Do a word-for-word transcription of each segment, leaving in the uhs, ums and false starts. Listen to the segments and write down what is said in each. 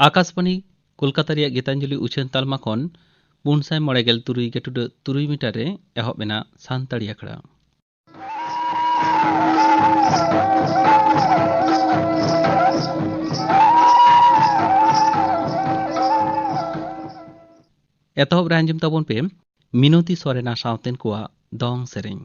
ᱟᱠᱟᱥᱵᱟᱬᱤ ᱠᱳᱞᱠᱟᱛᱟ ᱨᱮᱭᱟᱜ ᱜᱤᱛᱟᱧᱡᱚᱞᱤ ᱩᱪᱷᱟᱹᱱ ᱛᱟᱞᱢᱟ ᱠᱷᱚᱱ ᱯᱩᱱ ᱥᱟᱭ ᱢᱚᱬᱮ ᱜᱮᱞ ᱛᱩᱨᱩᱭ ᱜᱮᱴᱩᱰᱟᱹ ᱛᱩᱨᱩᱭ ᱢᱤᱴᱟᱨ ᱨᱮ ᱮᱦᱚᱵ ᱮᱱᱟ ᱥᱟᱱᱛᱟᱲᱤ ᱟᱠᱷᱲᱟ᱾ ᱮᱛᱚᱦᱚᱵ ᱨᱮ ᱟᱸᱡᱚᱢ ᱛᱟᱵᱚᱱ ᱯᱮ ᱢᱤᱱᱚᱛᱤ ᱥᱚᱨᱮᱱᱟ ᱥᱟᱶᱛᱮᱱ ᱠᱚᱣᱟᱜ ᱫᱚᱝ ᱥᱮᱨᱮᱧ᱾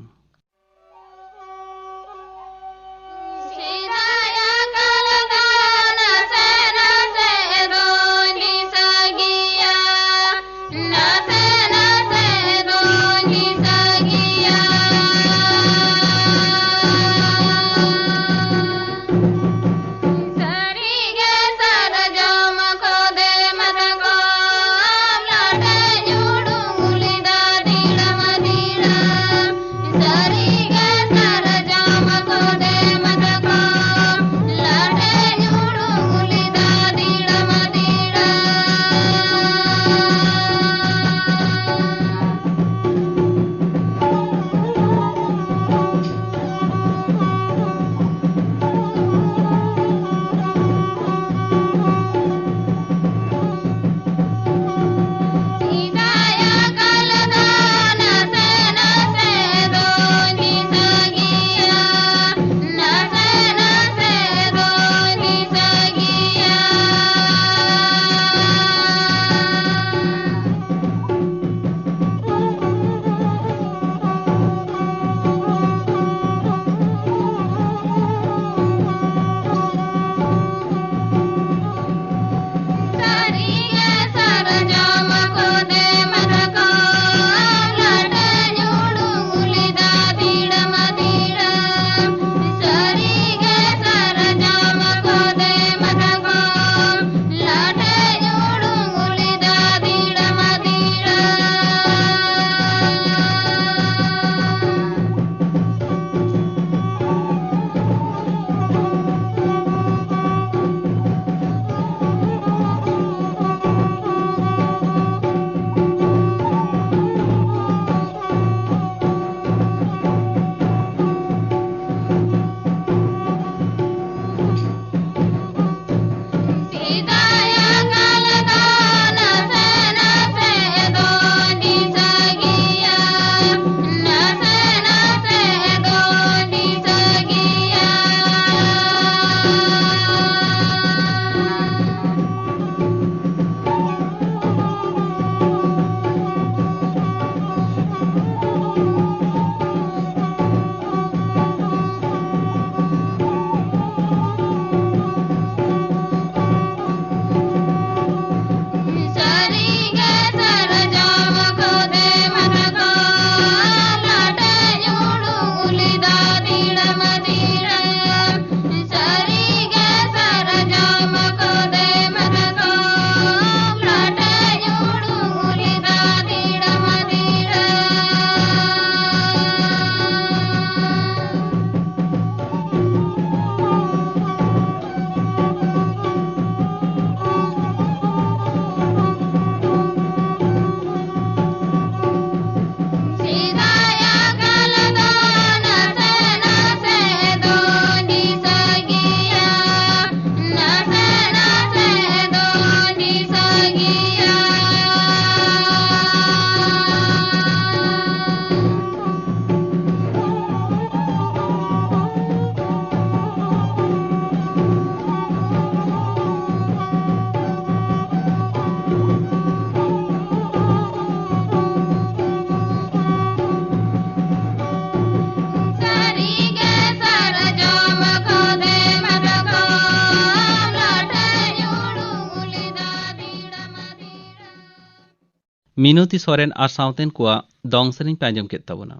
ᱢᱤᱱᱚᱛᱤ ᱥᱚᱨᱮᱱ ᱟᱨ ᱥᱟᱶᱛᱮᱱ ᱠᱚᱣᱟᱜ ᱫᱚᱝ ᱥᱮᱨᱮᱧ ᱯᱮ ᱟᱸᱡᱚᱢ ᱠᱮᱫ ᱛᱟᱵᱚᱱᱟ᱾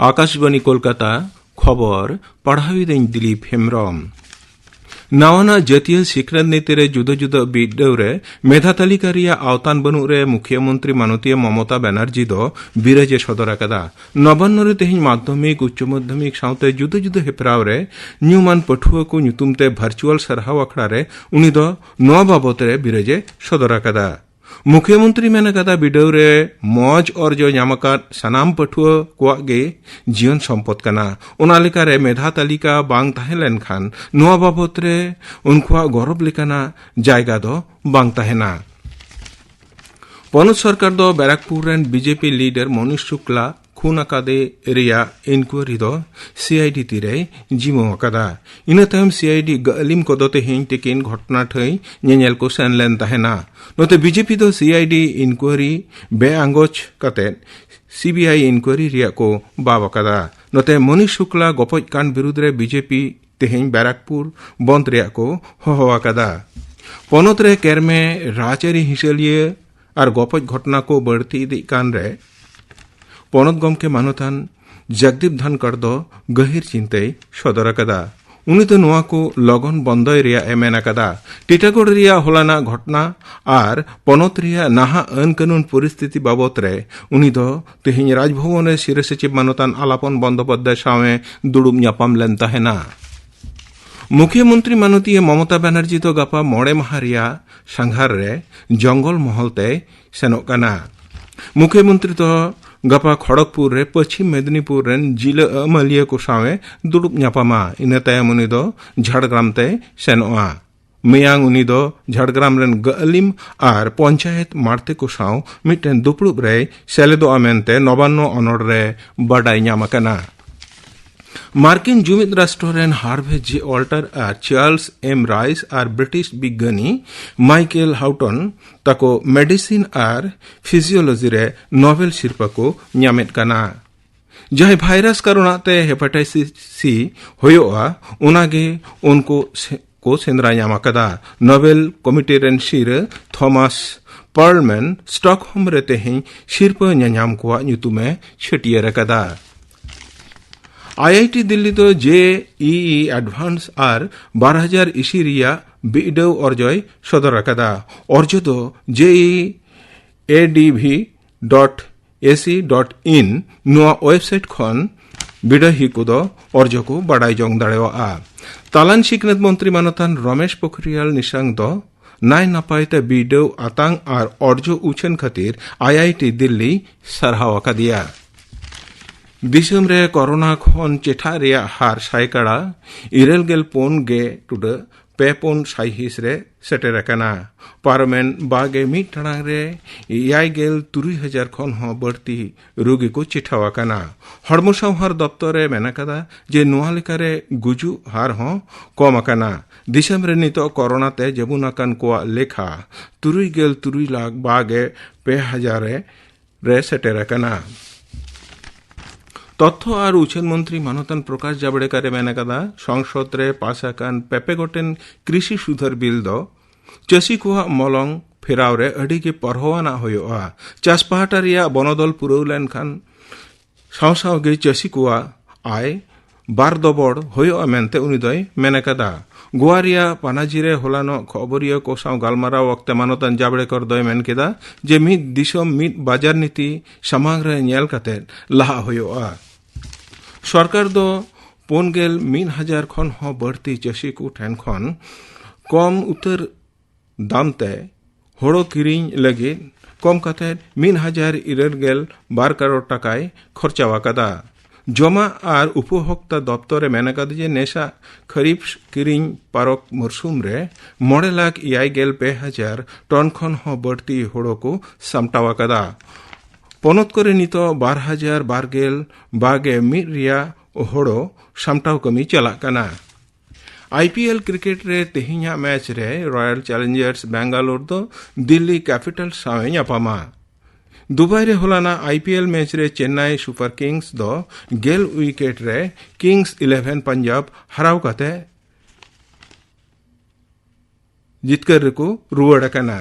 ᱟᱠᱟᱥᱵᱟᱬᱤ ᱠᱳᱞᱠᱟᱛᱟ, ᱠᱷᱚᱵᱚᱨ ᱯᱟᱲᱦᱟᱣᱤᱫᱟᱹᱧ ᱫᱤᱞᱤᱯ ᱦᱮᱢᱵᱽᱨᱚᱢ᱾ ᱱᱟᱣᱟᱱᱟᱜ ᱡᱟᱹᱛᱤᱭᱟᱹ ᱥᱤᱠᱷᱱᱟᱹᱛ ᱱᱤᱛᱤ ᱨᱮ ᱡᱩᱫᱟᱹ ᱡᱩᱫᱟᱹ ᱵᱤᱰᱟᱹᱣ ᱨᱮ ᱢᱮᱫᱷᱟ ᱛᱟᱹᱞᱤᱠᱟ ᱨᱮᱭᱟᱜ ᱟᱣᱛᱟᱱ ᱵᱟᱹᱱᱩᱜ ᱨᱮ ᱢᱩᱠᱷᱭᱟᱹ ᱢᱚᱱᱛᱨᱤ ᱢᱟᱱᱚᱛᱤᱭᱟᱹ ᱢᱚᱢᱚᱛᱟ ᱵᱟᱱᱟᱨᱡᱤ ᱫᱚ ᱵᱤᱨᱟᱹᱡᱽ ᱮ ᱥᱚᱫᱚᱨ ᱟᱠᱟᱫᱟ᱾ ᱱᱚᱵᱟᱱᱱᱚ ᱨᱮ ᱛᱮᱦᱮᱧ ᱢᱟᱫᱽᱫᱷᱚᱢᱤᱠ, ᱩᱪᱪᱚ ᱢᱟᱫᱽᱫᱷᱚᱢᱤᱠ ᱥᱟᱶᱛᱮ ᱡᱩᱫᱟᱹ ᱡᱩᱫᱟᱹ ᱦᱮᱯᱨᱟᱣ ᱨᱮ ᱧᱩᱢᱟᱱ ᱯᱟᱹᱴᱷᱩᱣᱟᱹ ᱠᱚ ᱧᱩᱛᱩᱢ ᱛᱮ ᱵᱷᱟᱨᱪᱩᱣᱟᱞ ᱥᱟᱨᱦᱟᱣ ᱟᱠᱷᱲᱟ ᱨᱮ ᱩᱱᱤ ᱫᱚ ᱱᱚᱣᱟ ᱵᱟᱵᱚᱛ ᱨᱮ ᱵᱤᱨᱟᱹᱡᱽ ᱮ ᱥᱚᱫᱚᱨ ᱟᱠᱟᱫᱟ᱾ ᱢᱩᱠᱷᱭᱟᱹ ᱢᱚᱱᱛᱨᱤ ᱢᱮᱱ ᱟᱠᱟᱫᱟ, ᱵᱤᱰᱟᱹᱣ ᱨᱮ ᱢᱚᱡᱽ ᱚᱨᱡᱚ ᱧᱟᱢ ᱟᱠᱟᱫ ᱥᱟᱱᱟᱢ ᱯᱟᱹᱴᱷᱩᱣᱟᱹ ᱠᱚᱣᱟᱜ ᱜᱮ ᱡᱤᱭᱚᱱ ᱥᱚᱢᱯᱚᱫ ᱠᱟᱱᱟ᱾ ᱚᱱᱟ ᱞᱮᱠᱟᱨᱮ ᱢᱮᱫᱷᱟ ᱛᱟᱹᱞᱤᱠᱟ ᱵᱟᱝ ᱛᱟᱦᱮᱸ ᱞᱮᱱᱠᱷᱟᱱ ᱱᱚᱣᱟ ᱵᱟᱵᱚᱛ ᱨᱮ ᱩᱱᱠᱩᱣᱟᱜ ᱜᱚᱨᱚᱵ ᱞᱮᱠᱟᱱᱟᱜ ᱡᱟᱭᱜᱟ ᱫᱚ ᱵᱟᱝ ᱛᱟᱦᱮᱱᱟ᱾ ᱯᱚᱱᱚᱛ ᱥᱚᱨᱠᱟᱨ ᱫᱚ ᱵᱮᱨᱟᱠᱯᱩᱨ ᱨᱮᱱ ᱵᱤᱡᱮᱯᱤ ᱞᱤᱰᱟᱨ ᱢᱚᱱᱤᱥ ᱥᱩᱠᱞᱟ ᱠᱷᱩᱱ ᱟᱠᱟᱫᱮ ᱨᱮᱭᱟᱜ ᱤᱱᱠᱩᱭᱟᱨᱤ ᱫᱚ ᱥᱤᱟᱭᱰᱤ ᱛᱤᱨᱮᱭ ᱡᱤᱢᱟᱹᱣ ᱟᱠᱟᱫᱟ᱾ ᱤᱱᱟᱹ ᱛᱟᱭᱚᱢ ᱥᱤᱟᱭᱰᱤ ᱜᱟᱹᱞᱤᱢ ᱠᱚᱫᱚ ᱛᱮᱦᱮᱧ ᱛᱤᱠᱤᱱ ᱜᱷᱚᱴᱚᱱᱟ ᱴᱷᱟᱹᱭ ᱧᱮᱧᱮᱞ ᱠᱚ ᱥᱮᱱ ᱞᱮᱱ ᱛᱟᱦᱮᱱᱟ᱾ ᱱᱚᱛᱮ ᱵᱤᱡᱮᱯᱤ ᱫᱚ ᱥᱤᱟᱭᱰᱤ ᱤᱱᱠᱩᱭᱟᱨᱤ ᱵᱮᱼᱟᱸᱜᱚᱪ ᱠᱟᱛᱮ ᱥᱤᱵᱤᱟᱭ ᱤᱱᱠᱩᱭᱟᱨᱤ ᱨᱮᱭᱟᱜ ᱠᱚ ᱵᱟᱵ ᱟᱠᱟᱫᱟ᱾ ᱱᱚᱛᱮ ᱢᱚᱱᱤᱥ ᱥᱩᱠᱞᱟ ᱜᱚᱯᱚᱡ ᱠᱟᱱᱰ ᱵᱤᱨᱩᱫᱽ ᱨᱮ ᱵᱤᱡᱮᱯᱤ ᱛᱮᱦᱮᱧ ᱵᱮᱨᱟᱠᱯᱩᱨ ᱵᱚᱱᱫ ᱨᱮᱭᱟᱜ ᱠᱚ ᱦᱚᱦᱚ ᱟᱠᱟᱫᱟ᱾ ᱯᱚᱱᱚᱛ ᱨᱮ ᱠᱮᱨᱢᱮ ᱨᱟᱡᱽᱟᱹᱨᱤ ᱦᱤᱥᱟᱹᱞᱤᱭᱟᱹ ᱟᱨ ᱜᱚᱯᱚᱡ ᱜᱷᱚᱴᱚᱱᱟ ᱠᱚ ᱵᱟᱹᱲᱛᱤ ᱤᱫᱤᱜ ᱠᱟᱱ ᱨᱮ ᱯᱚᱱᱚᱛ ᱜᱚᱢᱠᱮ ᱢᱟᱱᱚᱛᱟᱱ ᱡᱚᱜᱽᱫᱤᱯ ᱫᱷᱟᱱᱠᱚᱨ ᱫᱚ ᱜᱟᱹᱦᱤᱨ ᱪᱤᱱᱛᱟᱹᱭ ᱥᱚᱫᱚᱨ ᱟᱠᱟᱫᱟ᱾ ᱩᱱᱤ ᱫᱚ ᱱᱚᱣᱟ ᱠᱚ ᱞᱚᱜᱚᱱ ᱵᱚᱱᱫᱚᱭ ᱨᱮᱭᱟᱜ ᱮ ᱢᱮᱱ ᱟᱠᱟᱫᱟ᱾ ᱴᱤᱴᱟᱜᱚᱲ ᱨᱮᱭᱟᱜ ᱦᱚᱞᱟᱱᱟᱜ ᱜᱷᱚᱴᱚᱱᱟ ᱟᱨ ᱯᱚᱱᱚᱛ ᱨᱮᱭᱟᱜ ᱱᱟᱦᱟᱜ ᱟᱹᱱ ᱠᱟᱹᱱᱩᱱ ᱯᱚᱨᱤᱥᱛᱷᱤᱛᱤ ᱵᱟᱵᱚᱛ ᱨᱮ ᱩᱱᱤ ᱫᱚ ᱛᱮᱦᱮᱧ ᱨᱟᱡᱽᱵᱷᱚᱵᱚᱱ ᱨᱮ ᱥᱤᱨᱟᱹ ᱥᱚᱪᱤᱵᱽ ᱢᱟᱱᱚᱛᱟᱱ ᱟᱞᱟᱯᱚᱱ ᱵᱚᱱᱫᱚᱯᱟᱫᱽᱫᱷᱟᱭ ᱥᱟᱶ ᱮ ᱫᱩᱲᱩᱵ ᱧᱟᱯᱟᱢ ᱞᱮᱱ ᱛᱟᱦᱮᱱᱟ᱾ ᱢᱩᱠᱷᱭᱟᱹ ᱢᱚᱱᱛᱨᱤ ᱢᱟᱱᱚᱛᱤᱭᱟᱹ ᱢᱚᱢᱚᱛᱟ ᱵᱟᱱᱟᱨᱡᱤ ᱫᱚ ᱜᱟᱯᱟ ᱢᱚᱬᱮ ᱢᱟᱦᱟ ᱨᱮᱭᱟᱜ ᱥᱟᱸᱜᱷᱟᱨ ᱨᱮ ᱡᱚᱝᱜᱚᱞ ᱢᱚᱦᱚᱞ ᱛᱮᱭ ᱥᱮᱱᱚᱜ ᱠᱟᱱᱟ᱾ ᱢᱩᱠᱷᱭᱟᱹ ᱢᱚᱱᱛᱨᱤ ᱫᱚ ᱜᱟᱯᱟ ᱠᱷᱚᱲᱚᱜᱽᱯᱩᱨ ᱨᱮ ᱯᱚᱪᱷᱤᱢ ᱢᱮᱫᱤᱱᱤᱯᱩᱨ ᱨᱮᱱ ᱡᱤᱞᱟᱹ ᱟᱹᱢᱟᱹᱞᱤᱭᱟᱹ ᱠᱚ ᱥᱟᱶ ᱮ ᱫᱩᱲᱩᱵ ᱧᱟᱯᱟᱢᱟ᱾ ᱤᱱᱟᱹ ᱛᱟᱭᱚᱢ ᱩᱱᱤ ᱫᱚ ᱡᱷᱟᱲᱜᱨᱟᱢ ᱛᱮᱭ ᱥᱮᱱᱚᱜᱼᱟ᱾ ᱢᱮᱭᱟᱝ ᱩᱱᱤ ᱫᱚ ᱡᱷᱟᱲᱜᱨᱟᱢ ᱨᱮᱱ ᱜᱟᱹᱞᱤᱢ ᱟᱨ ᱯᱚᱧᱪᱟᱭᱮᱛ ᱢᱟᱬᱛᱮ ᱠᱚ ᱥᱟᱶ ᱢᱤᱫᱴᱮᱱ ᱫᱩᱯᱲᱩᱵ ᱨᱮᱭ ᱥᱮᱞᱮᱫᱚᱜᱼᱟ ᱢᱮᱱᱛᱮ ᱱᱚᱵᱟᱱᱱᱚ ᱚᱱᱚᱲ ᱨᱮ ᱵᱟᱰᱟᱭ ᱧᱟᱢ ᱟᱠᱟᱱᱟ᱾ ᱢᱟᱨᱠᱤᱱ ᱡᱩᱢᱤᱫ ᱨᱟᱥᱴᱨᱚ ᱨᱮᱱ ᱦᱟᱨᱵᱷᱮ ᱡᱮ ᱚᱞᱴᱟᱨ ᱟᱨ ᱪᱟᱨᱞᱥ ᱮᱢ ᱨᱟᱭᱤᱥ ᱟᱨ ᱵᱨᱤᱴᱤᱥ ᱵᱤᱜᱽᱜᱟᱱᱤ ᱢᱟᱭᱠᱮᱞ ᱦᱟᱣᱴᱚᱱ ᱛᱟᱠᱚ ᱢᱮᱰᱤᱥᱤᱱ ᱟᱨ ᱯᱷᱤᱡᱤᱭᱳᱞᱚᱡᱤ ᱨᱮ ᱱᱳᱵᱮᱞ ᱥᱤᱨᱯᱟᱹ ᱠᱚ ᱧᱟᱢᱮᱫ ᱠᱟᱱᱟ᱾ ᱡᱟᱦᱟᱸᱭ ᱵᱷᱟᱭᱨᱟᱥ ᱠᱟᱨᱚᱱᱟᱜ ᱛᱮ ᱦᱮᱯᱟᱴᱟᱭᱴᱤᱥ ᱥᱤ ᱦᱩᱭᱩᱜᱼᱟ, ᱚᱱᱟᱜᱮ ᱩᱱᱠᱩ ᱥᱮ-, ᱠᱚ ᱥᱮᱸᱫᱽᱨᱟ ᱧᱟᱢ ᱟᱠᱟᱫᱟ᱾ ᱱᱳᱵᱮᱞ ᱠᱚᱢᱤᱴᱤ ᱨᱮᱱ ᱥᱤᱨᱟᱹ ᱛᱷᱚᱢᱟᱥ ᱯᱟᱨᱞᱢᱮᱱ ᱥᱴᱚᱠᱦᱳᱢ ᱨᱮ ᱛᱮᱦᱮᱧ ᱥᱤᱨᱯᱟᱹ ᱧᱟᱧᱟᱢ ᱠᱚᱣᱟᱜ ᱧᱩᱛᱩᱢᱮ ᱪᱷᱟᱹᱴᱭᱟᱹᱨ ᱟᱠᱟᱫᱟ᱾ ᱟᱭ ᱟᱭ ᱴᱤ ᱫᱤᱞᱞᱤ ᱫᱚ ᱡᱮ ᱤ ᱤ ᱮᱰᱵᱷᱟᱱᱥ ᱟᱨ ᱵᱟᱨ ᱦᱟᱡᱟᱨ ᱤᱥᱤ ᱨᱮᱭᱟᱜ ᱵᱤᱰᱟᱹᱣ ᱚᱨᱡᱚᱭ ᱥᱚᱫᱚᱨ ᱟᱠᱟᱫᱟ᱾ ᱚᱨᱡᱚ ᱫᱚ J E E D B dot A C dot in ᱱᱚᱣᱟ ᱣᱮᱵᱥᱟᱭᱤᱴ ᱠᱷᱚᱱ ᱵᱤᱰᱟᱹᱦᱤ ᱠᱚᱫᱚ ᱚᱨᱡᱚ ᱠᱚ ᱵᱟᱰᱟᱭ ᱡᱚᱝ ᱫᱟᱲᱮᱭᱟᱜᱼᱟ᱾ ᱛᱟᱞᱟᱱ ᱥᱤᱠᱷᱱᱟᱹᱛ ᱢᱚᱱᱛᱨᱤ ᱢᱟᱱᱚᱛᱟᱱ ᱨᱚᱢᱮᱥ ᱯᱳᱠᱷᱨᱤᱭᱟᱞ ᱱᱤᱥᱟᱝ ᱫᱚ ᱱᱟᱭ ᱱᱟᱯᱟᱭ ᱛᱮ ᱵᱤᱰᱟᱹᱣ ᱟᱛᱟᱝ ᱟᱨ ᱚᱨᱡᱚ ᱩᱪᱷᱟᱹᱱ ᱠᱷᱟᱹᱛᱤᱨ ᱟᱭ ᱟᱭ ᱴᱤ ᱫᱤᱞᱞᱤ ᱥᱟᱨᱦᱟᱣ ᱟᱠᱟᱫᱮᱭᱟ᱾ ᱫᱤᱥᱚᱢ ᱨᱮ ᱠᱳᱨᱳᱱᱟ ᱠᱷᱚᱱ ᱪᱮᱴᱷᱟᱜ ᱨᱮᱭᱟᱜ ᱦᱟᱨ ᱥᱟᱭᱠᱟᱲᱟ ᱤᱨᱟᱹᱞ ᱜᱮᱞ ᱯᱩᱱ ᱜᱮ ᱴᱩᱰᱟᱹᱜ ᱯᱮ ᱯᱩᱱ ᱥᱟᱭᱦᱤᱸᱥ ᱨᱮ ᱥᱮᱴᱮᱨ ᱟᱠᱟᱱᱟ᱾ ᱯᱟᱨᱚᱢᱮᱱ ᱵᱟᱜᱮ ᱢᱤᱫ ᱴᱟᱲᱟᱝ ᱨᱮ ᱮᱭᱟᱭ ᱜᱮᱞ ᱛᱩᱨᱩᱭ ᱦᱟᱡᱟᱨ ᱠᱷᱚᱱ ᱦᱚᱸ ᱵᱟᱹᱲᱛᱤ ᱨᱩᱜᱤ ᱠᱚ ᱪᱮᱴᱷᱟᱣ ᱟᱠᱟᱱᱟ᱾ ᱦᱚᱲᱢᱚ ᱥᱟᱶᱦᱟᱨ ᱫᱚᱯᱛᱚᱨ ᱮ ᱢᱮᱱ ᱟᱠᱟᱫᱟ ᱡᱮ ᱱᱚᱣᱟ ᱞᱮᱠᱟᱨᱮ ᱜᱩᱡᱩᱜ ᱦᱟᱨ ᱦᱚᱸ ᱠᱚᱢ ᱟᱠᱟᱱᱟ᱾ ᱫᱤᱥᱚᱢ ᱨᱮ ᱱᱤᱛᱚᱜ ᱠᱳᱨᱳᱱᱟ ᱛᱮ ᱡᱟᱹᱵᱩᱱ ᱟᱠᱟᱱ ᱠᱚᱣᱟᱜ ᱞᱮᱠᱷᱟ ᱛᱩᱨᱩᱭ ᱜᱮᱞ ᱛᱩᱨᱩᱭ ᱞᱟᱠᱷ ᱵᱟᱜᱮ ᱯᱮ ᱦᱟᱡᱟᱨ ᱨᱮ ᱨᱮ ᱥᱮᱴᱮᱨ ᱟᱠᱟᱱᱟ᱾ ᱛᱚᱛᱛᱷᱚ ᱟᱨ ᱩᱪᱷᱟᱹᱱ ᱢᱚᱱᱛᱨᱤ ᱢᱟᱱᱚᱛᱟᱱ ᱯᱨᱚᱠᱟᱥ ᱡᱟᱵᱲᱮᱠᱟᱨ ᱮ ᱢᱮᱱ ᱟᱠᱟᱫᱟ, ᱥᱚᱝᱥᱚᱫ ᱨᱮ ᱯᱟᱥ ᱟᱠᱟᱱ ᱯᱮᱯᱮ ᱜᱚᱴᱮᱱ ᱠᱨᱤᱥᱤ ᱥᱩᱫᱷᱟᱹᱨ ᱵᱤᱞ ᱫᱚ ᱪᱟᱹᱥᱤ ᱠᱚᱣᱟᱜ ᱢᱚᱞᱚᱝ ᱯᱷᱮᱨᱟᱣ ᱨᱮ ᱟᱹᱰᱤ ᱜᱮ ᱯᱚᱨᱦᱚᱣᱟᱱᱟᱜ ᱦᱩᱭᱩᱜᱼᱟ᱾ ᱪᱟᱥ ᱯᱟᱦᱴᱟ ᱨᱮᱭᱟᱜ ᱵᱚᱱᱚᱫᱚᱞ ᱯᱩᱨᱟᱹᱣ ᱞᱮᱱᱠᱷᱟᱱ ᱥᱟᱶ ᱥᱟᱶ ᱜᱮ ᱪᱟᱹᱥᱤ ᱠᱚᱣᱟᱜ ᱟᱭ ᱵᱟᱨ ᱫᱚᱵᱚᱲ ᱦᱩᱭᱩᱜᱼᱟ ᱢᱮᱱᱛᱮ ᱩᱱᱤ ᱫᱚᱭ ᱢᱮᱱ ᱟᱠᱟᱫᱟ᱾ ᱜᱳᱣᱟ ᱨᱮᱭᱟᱜ ᱯᱟᱱᱟᱡᱤ ᱨᱮ ᱦᱚᱞᱟᱱᱚᱜ ᱠᱷᱚᱵᱚᱨᱤᱭᱟᱹ ᱠᱚ ᱥᱟᱶ ᱜᱟᱞᱢᱟᱨᱟᱣ ᱚᱠᱛᱮ ᱢᱟᱱᱚᱛᱟᱱ ᱡᱟᱵᱲᱮᱠᱚᱨ ᱫᱚᱭ ᱢᱮᱱ ᱠᱮᱫᱟ ᱡᱮ ᱢᱤᱫ ᱫᱤᱥᱚᱢ ᱢᱤᱫ ᱵᱟᱡᱟᱨ ᱱᱤᱛᱤ ᱥᱟᱢᱟᱝ ᱨᱮ ᱧᱮᱞ ᱠᱟᱛᱮ ᱞᱟᱦᱟᱜ ᱦᱩᱭᱩᱜᱼᱟ᱾ ᱥᱚᱨᱠᱟᱨ ᱫᱚ ᱯᱩᱱ ᱜᱮᱞ ᱢᱤᱫ ᱦᱟᱡᱟᱨ ᱠᱷᱚᱱ ᱦᱚᱸ ᱵᱟᱹᱲᱛᱤ ᱪᱟᱹᱥᱤ ᱠᱚ ᱴᱷᱮᱱ ᱠᱷᱚᱱ ᱠᱚᱢ ᱩᱛᱟᱹᱨ ᱫᱟᱢ ᱛᱮ ᱦᱳᱲᱳ ᱠᱤᱨᱤᱧ ᱞᱟᱹᱜᱤᱫ ᱠᱚᱢ ᱠᱟᱛᱮ ᱢᱤᱫ ᱦᱟᱡᱟᱨ ᱤᱨᱟᱹᱞ ᱜᱮᱞ ᱵᱟᱨ ᱠᱟᱨᱳᱲ ᱴᱟᱠᱟᱭ ᱠᱷᱚᱨᱪᱟ ᱟᱠᱟᱫᱟ᱾ ᱡᱚᱢᱟᱜ ᱟᱨ ᱩᱯᱚᱵᱷᱳᱠᱛᱟ ᱫᱚᱯᱛᱚᱨ ᱮ ᱢᱮᱱ ᱟᱠᱟᱫᱟ ᱡᱮ ᱱᱮᱥᱟᱜ ᱠᱷᱟᱹᱨᱤᱯ ᱠᱤᱨᱤᱧ ᱯᱟᱨᱚᱠ ᱢᱚᱨᱥᱩᱢ ᱨᱮ ᱢᱚᱬᱮ ᱞᱟᱠᱷ ᱮᱭᱟᱭ ᱜᱮᱞ ᱯᱮ ᱦᱟᱡᱟᱨ ᱴᱚᱱ ᱠᱷᱚᱱ ᱦᱚᱸ ᱵᱟᱹᱲᱛᱤ ᱦᱳᱲᱳ ᱠᱚ ᱥᱟᱢᱴᱟᱣ ᱟᱠᱟᱫᱟ᱾ ᱯᱚᱱᱚᱛ ᱠᱚᱨᱮ ᱱᱤᱛᱚᱜ ᱵᱟᱨ ᱦᱟᱡᱟᱨ ᱵᱟᱨ ᱜᱮᱞ ᱵᱟᱜᱮ ᱢᱤᱫ ᱨᱮᱭᱟᱜ ᱦᱳᱲᱳ ᱥᱟᱢᱴᱟᱣ ᱠᱟᱹᱢᱤ ᱪᱟᱞᱟᱜ ᱠᱟᱱᱟ᱾ ᱟᱭ ᱯᱤ ᱮᱞ ᱠᱨᱤᱠᱮᱴ ᱨᱮ ᱛᱮᱦᱮᱧᱟᱜ ᱢᱮᱪ ᱨᱮ ᱨᱚᱭᱟᱞ ᱪᱮᱞᱮᱧᱡᱟᱨᱥ ᱵᱮᱝᱜᱟᱞᱳᱨ ᱫᱚ ᱫᱤᱞᱞᱤ ᱠᱮᱯᱤᱴᱟᱞᱥ ᱥᱟᱶ ᱮ ᱧᱟᱯᱟᱢᱟ᱾ ᱫᱩᱵᱟᱭ ᱨᱮ ᱦᱚᱞᱟᱱᱟᱜ ᱟᱭ ᱯᱤ ᱮᱞ ᱢᱮᱪ ᱨᱮ ᱪᱮᱱᱱᱟᱭ ᱥᱩᱯᱟᱨ ᱠᱤᱝᱥ ᱫᱚ ᱜᱮᱞ ᱩᱭᱠᱮᱴ ᱨᱮ ᱠᱤᱝᱥ ᱤᱞᱮᱵᱷᱮᱱ ᱯᱟᱧᱡᱟᱵᱽ ᱦᱟᱨᱟᱣ ᱠᱟᱛᱮ ᱡᱤᱛᱠᱟᱹᱨ ᱨᱮᱠᱚ ᱨᱩᱣᱟᱹᱲ ᱟᱠᱟᱱᱟ᱾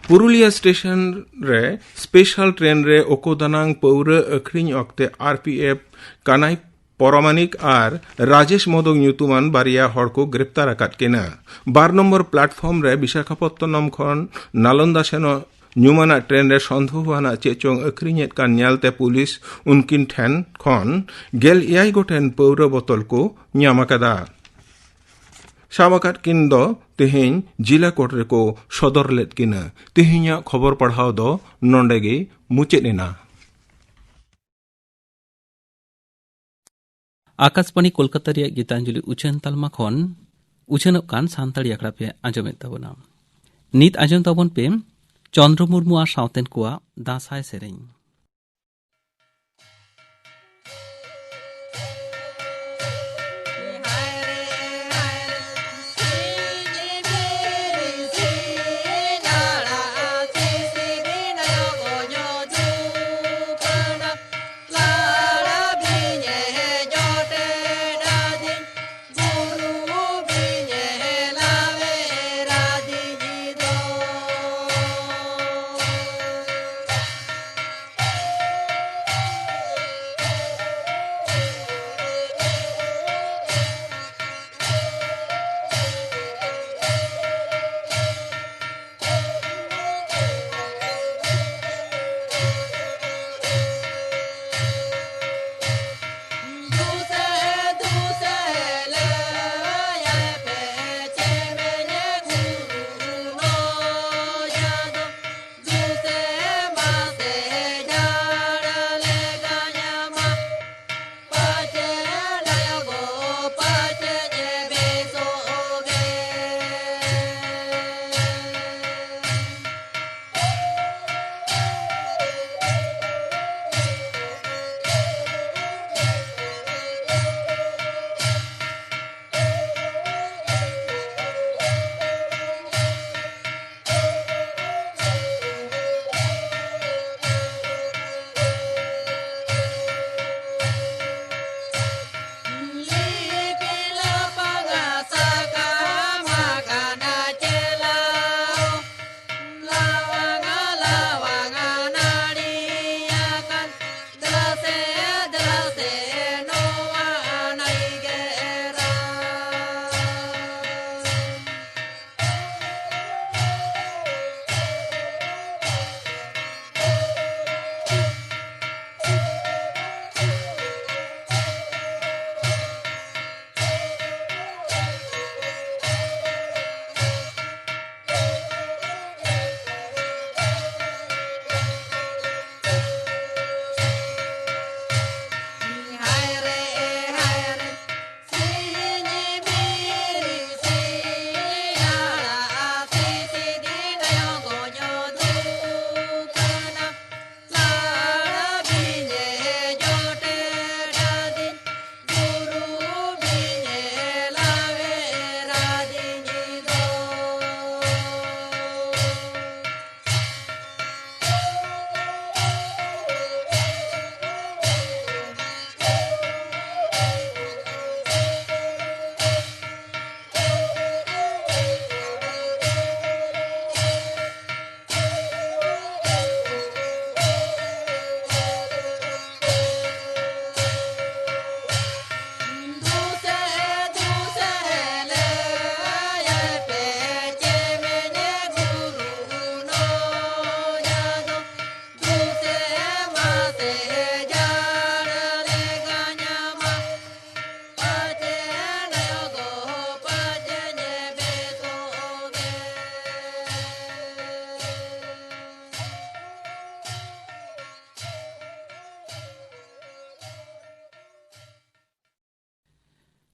ᱯᱩᱨᱩᱞᱤᱭᱟᱹ ᱥᱴᱮᱥᱚᱱ ᱨᱮ ᱥᱯᱮᱥᱟᱞ ᱴᱨᱮᱱ ᱨᱮ ᱳᱠᱳ ᱫᱟᱱᱟᱝ ᱯᱟᱹᱣᱨᱟᱹ ᱟᱹᱠᱷᱨᱤᱧ ᱚᱠᱛᱮ ᱟᱨ ᱯᱤ ᱮᱯᱷ ᱠᱟᱱᱟᱭ ᱯᱚᱨᱟᱢᱟᱱᱤᱠ ᱟᱨ ᱨᱟᱡᱮᱥ ᱢᱚᱫᱚᱠ ᱧᱩᱛᱩᱢᱟᱱ ᱵᱟᱨᱭᱟ ᱦᱚᱲ ᱠᱚ ᱜᱨᱮᱯᱛᱟᱨ ᱟᱠᱟᱫ ᱠᱤᱱᱟ᱾ ᱵᱟᱨ ᱱᱚᱢᱵᱚᱨ ᱯᱞᱟᱴᱯᱷᱚᱨᱢ ᱨᱮ ᱵᱤᱥᱟᱠᱷᱟᱯᱚᱛᱛᱚᱱᱚᱢ ᱠᱷᱚᱱ ᱱᱟᱞᱚᱱᱫᱟ ᱥᱮᱱᱚᱜ ᱧᱩᱢᱟᱱᱟᱜ ᱴᱨᱮᱱ ᱨᱮ ᱥᱚᱱᱫᱮᱦᱚ ᱟᱱᱟᱜ ᱪᱮᱫ ᱪᱚᱝ ᱟᱹᱠᱷᱨᱤᱧᱮᱫ ᱠᱟᱱ ᱧᱮᱞᱛᱮ ᱯᱩᱞᱤᱥ ᱩᱱᱠᱤᱱ ᱴᱷᱮᱱ ᱠᱷᱚᱱ ᱜᱮᱞ ᱮᱭᱟᱭ ᱜᱚᱴᱮᱱ ᱯᱟᱹᱣᱨᱟᱹ ᱵᱚᱛᱚᱞ ᱠᱚ ᱧᱟᱢ ᱟᱠᱟᱫᱟ᱾ ᱥᱟᱵ ᱟᱠᱟᱫ ᱠᱤᱱ ᱫᱚ ᱛᱮᱦᱮᱧ ᱡᱤᱞᱟ ᱠᱳᱨᱴ ᱨᱮᱠᱚ ᱥᱚᱫᱚᱨ ᱞᱮᱫ ᱠᱤᱱᱟ᱾ ᱛᱮᱦᱮᱧᱟᱜ ᱠᱷᱚᱵᱚᱨ ᱯᱟᱲᱦᱟᱣ ᱫᱚ ᱱᱚᱰᱮ ᱜᱮ ᱢᱩᱪᱟᱹᱫ ᱮᱱᱟ᱾ ᱟᱠᱟᱥᱵᱟᱬᱤ ᱠᱳᱞᱠᱟᱛᱟ ᱨᱮᱭᱟᱜ ᱜᱤᱛᱟᱧᱡᱚᱞᱤ ᱩᱪᱷᱟᱹᱱ ᱛᱟᱞᱢᱟ ᱠᱷᱚᱱ ᱩᱪᱷᱟᱹᱱᱚᱜ ᱠᱟᱱ ᱥᱟᱱᱛᱟᱲᱤ ᱟᱠᱷᱲᱟ ᱯᱮ ᱟᱸᱡᱚᱢᱮᱫ ᱛᱟᱵᱚᱱᱟ᱾ ᱱᱤᱛ ᱟᱸᱡᱚᱢ ᱛᱟᱵᱚᱱ ᱯᱮ ᱪᱚᱱᱫᱨᱚ ᱢᱩᱨᱢᱩ ᱟᱨ ᱥᱟᱶᱛᱮᱱ ᱠᱚᱣᱟᱜ ᱫᱟᱸᱥᱟᱭ ᱥᱮᱨᱮᱧ᱾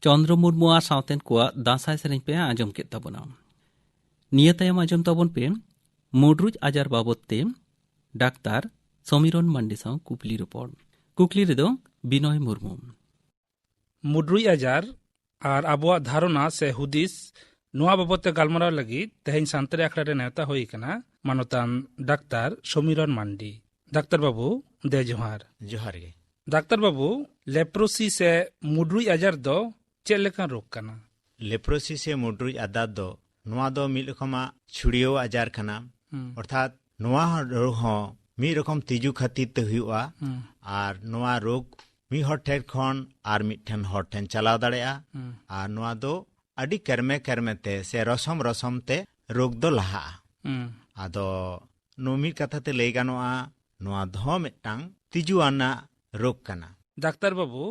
ᱪᱚᱱᱫᱨᱚ ᱢᱩᱨᱢᱩ ᱟᱨ ᱥᱟᱶᱛᱮᱱ ᱠᱚᱣᱟᱜ ᱫᱟᱸᱥᱟᱭ ᱥᱮᱨᱮᱧ ᱯᱮ ᱟᱸᱡᱚᱢ ᱠᱮᱫ ᱛᱟᱵᱚᱱᱟ᱾ ᱱᱤᱭᱟᱹ ᱛᱟᱭᱚᱢ ᱟᱸᱡᱚᱢ ᱛᱟᱵᱚᱱ ᱯᱮ ᱢᱩᱰᱨᱩᱡ ᱟᱡᱟᱨ ᱵᱟᱵᱚᱫ ᱛᱮ ᱰᱟᱠᱛᱟᱨ ᱥᱚᱢᱤᱨᱚᱱ ᱢᱟᱱᱰᱤ ᱥᱟᱶ ᱠᱩᱠᱞᱤ ᱨᱚᱯᱚᱲ᱾ ᱠᱩᱠᱞᱤ ᱨᱮᱫᱚ ᱵᱤᱱᱚᱭ ᱢᱩᱨᱢᱩ᱾ ᱢᱩᱰᱨᱩᱡ ᱟᱡᱟᱨ ᱟᱨ ᱟᱵᱚᱣᱟᱜ ᱫᱷᱟᱨᱚᱱᱟ ᱥᱮ ᱦᱩᱫᱤᱥ, ᱱᱚᱣᱟ ᱵᱟᱵᱚᱫ ᱛᱮ ᱜᱟᱞᱢᱟᱨᱟᱣ ᱞᱟᱹᱜᱤᱫ ᱛᱮᱦᱮᱧ ᱥᱟᱱᱛᱟᱲᱤ ᱟᱠᱷᱲᱟ ᱨᱮ ᱱᱮᱣᱛᱟ ᱦᱩᱭ ᱟᱠᱟᱱᱟ ᱢᱟᱱᱚᱛᱟᱱ ᱰᱟᱠᱛᱟᱨ ᱥᱚᱢᱤᱨᱚᱱ ᱢᱟᱱᱰᱤ᱾ ᱰᱟᱠᱛᱟᱨ ᱵᱟᱹᱵᱩ, ᱫᱮ ᱡᱚᱦᱟᱨ᱾ ᱡᱚᱦᱟᱨ ᱜᱮ᱾ ᱰᱟᱠᱛᱟᱨ ᱵᱟᱹᱵᱩ, ᱞᱮᱯᱨᱳᱥᱤ ᱥᱮ ᱢᱩᱰᱨᱩᱡ ᱟᱡᱟᱨ ᱫᱚ ᱪᱮᱫ ᱞᱮᱠᱟᱱ ᱨᱳᱜᱽ ᱠᱟᱱᱟ? ᱞᱮᱯᱨᱳᱥᱤ ᱥᱮ ᱢᱩᱰᱨᱩᱡ ᱟᱡᱟᱨ ᱫᱚ, ᱱᱚᱣᱟ ᱫᱚ ᱢᱤᱫ ᱨᱚᱠᱚᱢᱟᱜ ᱪᱷᱩᱲᱭᱟᱹᱣ ᱟᱡᱟᱨ ᱠᱟᱱᱟ᱾ ᱦᱩᱸ᱾ ᱚᱨᱛᱷᱟᱛ ᱱᱚᱣᱟ ᱨᱳᱜᱽ ᱦᱚᱸ ᱢᱤᱫ ᱨᱚᱠᱚᱢ ᱛᱤᱡᱩ ᱠᱷᱟᱹᱛᱤᱨ ᱛᱮ ᱦᱩᱭᱩᱜᱼᱟ᱾ ᱦᱩᱸ᱾ ᱟᱨ ᱱᱚᱣᱟ ᱨᱳᱜᱽ ᱢᱤᱫ ᱦᱚᱲ ᱴᱷᱮᱱ ᱠᱷᱚᱱ ᱟᱨ ᱢᱤᱫ ᱴᱷᱮᱱ ᱦᱚᱲ ᱴᱷᱮᱱ ᱪᱟᱞᱟᱣ ᱫᱟᱲᱮᱭᱟᱜᱼᱟ᱾ ᱦᱩᱸ᱾ ᱟᱨ ᱱᱚᱣᱟ ᱫᱚ ᱟᱹᱰᱤ ᱠᱮᱨᱢᱮ ᱠᱮᱨᱢᱮ ᱛᱮ ᱥᱮ ᱨᱚᱥᱚᱢ ᱨᱚᱥᱚᱢ ᱛᱮ ᱨᱳᱜᱽ ᱫᱚ ᱞᱟᱦᱟᱜᱼᱟ᱾ ᱦᱩᱸ᱾ ᱟᱫᱚ ᱱᱚᱣᱟ ᱢᱤᱫ ᱠᱟᱛᱷᱟ ᱛᱮ ᱞᱟᱹᱭ ᱜᱟᱱᱚᱜᱼᱟ, ᱱᱚᱣᱟ ᱫᱚ ᱢᱤᱫᱴᱟᱝ ᱛᱤᱡᱩ ᱟᱱᱟᱜ ᱨᱳᱜᱽ ᱠᱟᱱᱟ᱾ ᱰᱟᱠᱛᱟᱨ ᱵᱟᱹᱵᱩ,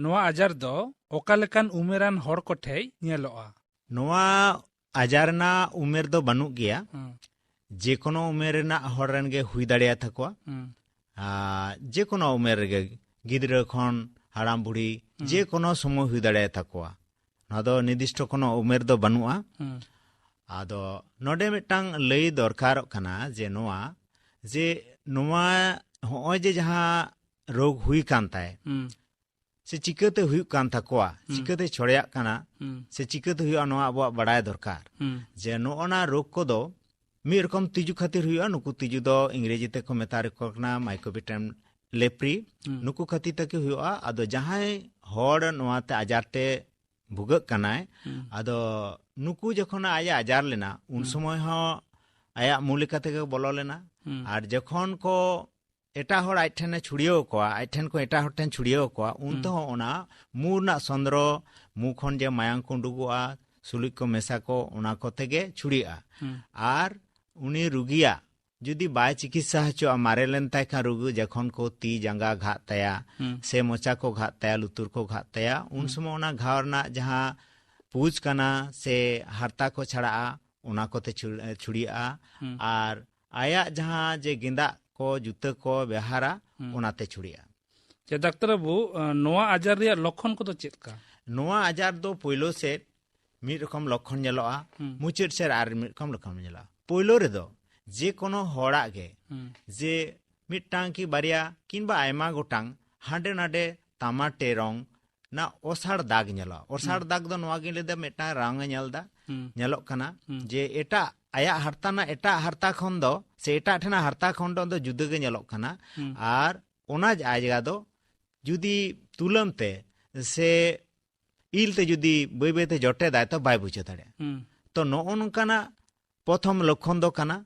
ᱱᱚᱣᱟ ᱟᱡᱟᱨ ᱫᱚ ᱚᱠᱟ ᱞᱮᱠᱟᱱ ᱩᱢᱮᱨᱟᱱ ᱦᱚᱲ ᱠᱚ ᱴᱷᱮᱡ ᱧᱮᱞᱚᱜᱼᱟ? ᱱᱚᱣᱟ ᱟᱡᱟᱨ ᱨᱮᱱᱟᱜ ᱩᱢᱮᱨ ᱫᱚ ᱵᱟᱹᱱᱩᱜ ᱜᱮᱭᱟ᱾ ᱦᱩᱸ᱾ ᱡᱮ ᱠᱳᱱᱳ ᱩᱢᱮᱨ ᱨᱮᱱᱟᱜ ᱦᱚᱲ ᱨᱮᱱ ᱜᱮ ᱦᱩᱭ ᱫᱟᱲᱮᱭᱟ ᱛᱟᱠᱚᱣᱟ᱾ ᱦᱩᱸ᱾ ᱟᱨ ᱡᱮ ᱠᱳᱱᱳ ᱩᱢᱮᱨ ᱨᱮᱜᱮ, ᱜᱤᱫᱽᱨᱟᱹ ᱠᱷᱚᱱ ᱦᱟᱲᱟᱢ ᱵᱩᱲᱦᱤ, ᱦᱩᱸ᱾ ᱡᱮ ᱠᱳᱱᱳ ᱥᱚᱢᱚᱭ ᱦᱩᱭ ᱫᱟᱲᱮᱭᱟ ᱛᱟᱠᱚᱣᱟ᱾ ᱱᱚᱣᱟ ᱫᱚ ᱱᱤᱨᱫᱤᱥᱴᱚ ᱠᱳᱱᱳ ᱩᱢᱮᱨ ᱫᱚ ᱵᱟᱹᱱᱩᱜᱼᱟ᱾ ᱦᱩᱸ᱾ ᱟᱫᱚ ᱱᱚᱰᱮ ᱢᱤᱫᱴᱟᱝ ᱞᱟᱹᱭ ᱫᱚᱨᱠᱟᱨᱚᱜ ᱠᱟᱱᱟ ᱡᱮ ᱱᱚᱣᱟ, ᱡᱮ ᱱᱚᱣᱟ ᱦᱚᱸᱜᱼᱚᱭ ᱡᱮ ᱡᱟᱦᱟᱸ ᱨᱳᱜᱽ ᱦᱩᱭ ᱠᱟᱱ ᱛᱟᱭ, ᱦᱩᱸ᱾ ᱥᱮ ᱪᱤᱠᱟᱹᱛᱮ ᱦᱩᱭᱩᱜ ᱠᱟᱱ ᱛᱟᱠᱚᱣᱟ, ᱦᱩᱸ᱾ ᱪᱤᱠᱟᱹᱛᱮ ᱪᱷᱚᱲᱭᱟᱜ ᱠᱟᱱᱟ, ᱦᱩᱸ᱾ ᱥᱮ ᱪᱤᱠᱟᱹᱛᱮ ᱦᱩᱭᱩᱜᱼᱟ, ᱱᱚᱣᱟ ᱟᱵᱚᱣᱟᱜ ᱵᱟᱲᱟᱭ ᱫᱚᱨᱠᱟᱨ᱾ ᱦᱩᱸ᱾ ᱡᱮ ᱱᱚᱜᱼᱚ ᱱᱟ ᱨᱳᱜᱽ ᱠᱚᱫᱚ ᱢᱤᱫ ᱨᱚᱠᱚᱢ ᱛᱤᱡᱩ ᱠᱷᱟᱹᱛᱤᱨ ᱦᱩᱭᱩᱜᱼᱟ᱾ ᱱᱩᱠᱩ ᱛᱤᱡᱩ ᱫᱚ ᱤᱝᱨᱮᱡᱤ ᱛᱮᱠᱚ ᱢᱮᱛᱟ ᱠᱚ ᱠᱟᱱᱟ ᱢᱟᱭᱠᱳᱵᱮᱴᱮᱢ ᱞᱮᱯᱨᱤ᱾ ᱦᱩᱸ᱾ ᱱᱩᱠᱩ ᱠᱷᱟᱹᱛᱤᱨ ᱛᱮᱜᱮ ᱦᱩᱭᱩᱜᱼᱟ᱾ ᱟᱫᱚ ᱡᱟᱦᱟᱸᱭ ᱦᱚᱲ ᱱᱚᱣᱟ ᱛᱮ ᱟᱡᱟᱨ ᱛᱮ ᱵᱷᱩᱜᱟᱹᱜ ᱠᱟᱱᱟᱭ, ᱦᱩᱸ᱾ ᱟᱫᱚ ᱱᱩᱠᱩ ᱡᱚᱠᱷᱚᱱ ᱟᱡ ᱮ ᱟᱡᱟᱨ ᱞᱮᱱᱟ, ᱩᱱ ᱦᱩᱸ᱾ ᱥᱚᱢᱚᱭ ᱦᱚᱸ ᱟᱭᱟᱜ ᱢᱩ ᱞᱮᱠᱟ ᱛᱮᱜᱮ ᱵᱚᱞᱚ ᱞᱮᱱᱟ᱾ ᱦᱩᱸ᱾ ᱟᱨ ᱡᱚᱠᱷᱚᱱ ᱠᱚ ᱮᱴᱟᱜ ᱦᱚᱲ ᱟᱡ ᱴᱷᱮᱱᱮ ᱪᱷᱩᱲᱭᱟᱹᱣ ᱠᱚᱣᱟ, ᱟᱡ ᱴᱷᱮᱱ ᱠᱷᱚᱱ ᱮᱴᱟᱜ ᱦᱚᱲ ᱴᱷᱮᱱ ᱪᱷᱩᱲᱭᱟᱹᱣ ᱠᱚᱣᱟ, ᱩᱱ ᱦᱩᱸ᱾ ᱛᱮᱦᱚᱸ ᱚᱱᱟ ᱢᱩ ᱨᱮᱱᱟᱜ ᱥᱚᱸᱫᱽᱨᱚ, ᱢᱩ ᱠᱷᱚᱱ ᱡᱮ ᱢᱟᱭᱟᱝ ᱠᱚ ᱩᱰᱩᱠᱚᱜᱼᱟ, ᱥᱩᱞᱩᱡ ᱠᱚ ᱢᱮᱥᱟ ᱠᱚ, ᱚᱱᱟ ᱠᱚᱛᱮ ᱜᱮ ᱪᱷᱩᱲᱭᱟᱹᱜᱼᱟ᱾ ᱦᱩᱸ᱾ ᱟᱨ ᱩᱱᱤ ᱨᱩᱜᱤᱭᱟᱜ ᱡᱩᱫᱤ ᱵᱟᱭ ᱪᱤᱠᱤᱛᱥᱟ ᱦᱚᱪᱚᱜᱼᱟ, ᱢᱟᱨᱮ ᱞᱮᱱ ᱛᱟᱭ ᱠᱷᱟᱱ ᱨᱩᱜᱤ, ᱡᱚᱠᱷᱚᱱ ᱠᱚ ᱛᱤ ᱡᱟᱸᱜᱟ ᱜᱷᱟᱜ ᱛᱟᱭᱟ, ᱦᱩᱸ᱾ ᱥᱮ ᱢᱚᱪᱟ ᱠᱚ ᱜᱷᱟᱜ ᱛᱟᱭᱟ, ᱞᱩᱛᱩᱨ ᱠᱚ ᱜᱷᱟᱜ ᱛᱟᱭᱟ, ᱩᱱ ᱦᱩᱸ᱾ ᱥᱚᱢᱚᱭ ᱚᱱᱟ ᱜᱷᱟᱣ ᱨᱮᱱᱟᱜ ᱡᱟᱦᱟᱸ ᱯᱩᱸᱡ ᱠᱟᱱᱟ ᱥᱮ ᱦᱟᱨᱛᱟ ᱠᱚ ᱪᱷᱟᱲᱟᱜᱼᱟ, ᱚᱱᱟ ᱠᱚᱛᱮ ᱪᱷᱩᱲ-, ᱪᱷᱩᱲᱭᱟᱹᱜᱼᱟ᱾ ᱦᱩᱸ᱾ ᱟᱨ ᱟᱭᱟᱜ ᱡᱟᱦᱟᱸ ᱡᱮ ᱜᱮᱸᱫᱟᱜ ᱠᱚ, ᱡᱩᱛᱟᱹ ᱠᱚ ᱵᱮᱣᱦᱟᱨᱟ, ᱦᱩᱸ᱾ ᱚᱱᱟᱛᱮ ᱪᱷᱩᱲᱭᱟᱹᱜᱼᱟ᱾ ᱪᱮ ᱰᱟᱠᱛᱟᱨ ᱵᱟᱹᱵᱩ, ᱱᱚᱣᱟ ᱟᱡᱟᱨ ᱨᱮᱭᱟᱜ ᱞᱚᱠᱠᱷᱚᱱ ᱠᱚᱫᱚ ᱪᱮᱫ ᱞᱮᱠᱟ? ᱱᱚᱣᱟ ᱟᱡᱟᱨ ᱫᱚ ᱯᱳᱭᱞᱳ ᱥᱮᱫ ᱢᱤᱫ ᱨᱚᱠᱚᱢ ᱞᱚᱠᱠᱷᱚᱱ ᱧᱮᱞᱚᱜᱼᱟ, ᱦᱩᱸ᱾ ᱢᱩᱪᱟᱹᱫ ᱥᱮᱫ ᱟᱨ ᱢᱤᱫ ᱨᱚᱠᱚᱢ ᱞᱚᱠᱠᱷᱚᱱ ᱧᱮᱞᱚᱜᱼᱟ᱾ ᱯᱳᱭᱞᱳ ᱨᱮᱫᱚ ᱡᱮ ᱠᱳᱱᱳ ᱦᱚᱲᱟᱜ ᱜᱮ ᱦᱩᱸ᱾ ᱡᱮ ᱢᱤᱫᱴᱟᱝ ᱠᱤ ᱵᱟᱨᱭᱟ ᱠᱤᱝᱵᱟ ᱟᱭᱢᱟ ᱜᱚᱴᱟᱝ ᱦᱟᱸᱰᱮ ᱱᱟᱰᱮ ᱛᱟᱢᱟᱴᱮ ᱨᱚᱝ ᱱᱟ ᱚᱥᱟᱲ ᱫᱟᱜᱽ ᱧᱮᱞᱚᱜᱼᱟ᱾ ᱚᱥᱟᱲ ᱦᱩᱸ᱾ ᱫᱟᱜᱽ ᱫᱚ ᱱᱚᱣᱟ ᱜᱤᱧ ᱞᱟᱹᱭᱫᱟ, ᱢᱤᱫᱴᱟᱝ ᱨᱚᱝ ᱮ ᱧᱮᱞ ᱮᱫᱟ, ᱦᱩᱸ᱾ ᱧᱮᱞᱚᱜ ᱠᱟᱱᱟ ᱦᱩᱸ᱾ ᱡᱮ ᱮᱴᱟᱜ ᱟᱭᱟᱜ ᱦᱟᱨᱛᱟ ᱨᱮᱱᱟᱜ ᱮᱴᱟᱜ ᱦᱟᱨᱛᱟ ᱠᱷᱚᱱ ᱫᱚ ᱥᱮ ᱮᱴᱟᱜ ᱴᱷᱮᱱᱟᱜ ᱦᱟᱨᱛᱟ ᱠᱷᱚᱱ ᱫᱚ ᱡᱩᱫᱟᱹ ᱜᱮ ᱧᱮᱞᱚᱜ ᱠᱟᱱᱟ᱾ ᱦᱩᱸ᱾ ᱟᱨ ᱚᱱᱟ ᱡᱟᱭᱜᱟ ᱫᱚ ᱡᱩᱫᱤ ᱛᱩᱞᱟᱹᱢ ᱛᱮ ᱥᱮ ᱤᱞ ᱛᱮ ᱡᱩᱫᱤ ᱵᱟᱹᱭ ᱵᱟᱹᱭ ᱛᱮ ᱡᱚᱴᱮᱫᱟᱭ ᱛᱚ ᱵᱟᱭ ᱵᱩᱡᱷᱟᱹᱣ ᱫᱟᱲᱮᱭᱟᱜᱼᱟ᱾ ᱦᱩᱸ᱾ ᱛᱚ ᱱᱚᱜᱼᱚ ᱱᱚᱝᱠᱟᱱᱟᱜ ᱯᱨᱚᱛᱷᱚᱢ ᱞᱚᱠᱠᱷᱚᱱ ᱫᱚ ᱠᱟᱱᱟ᱾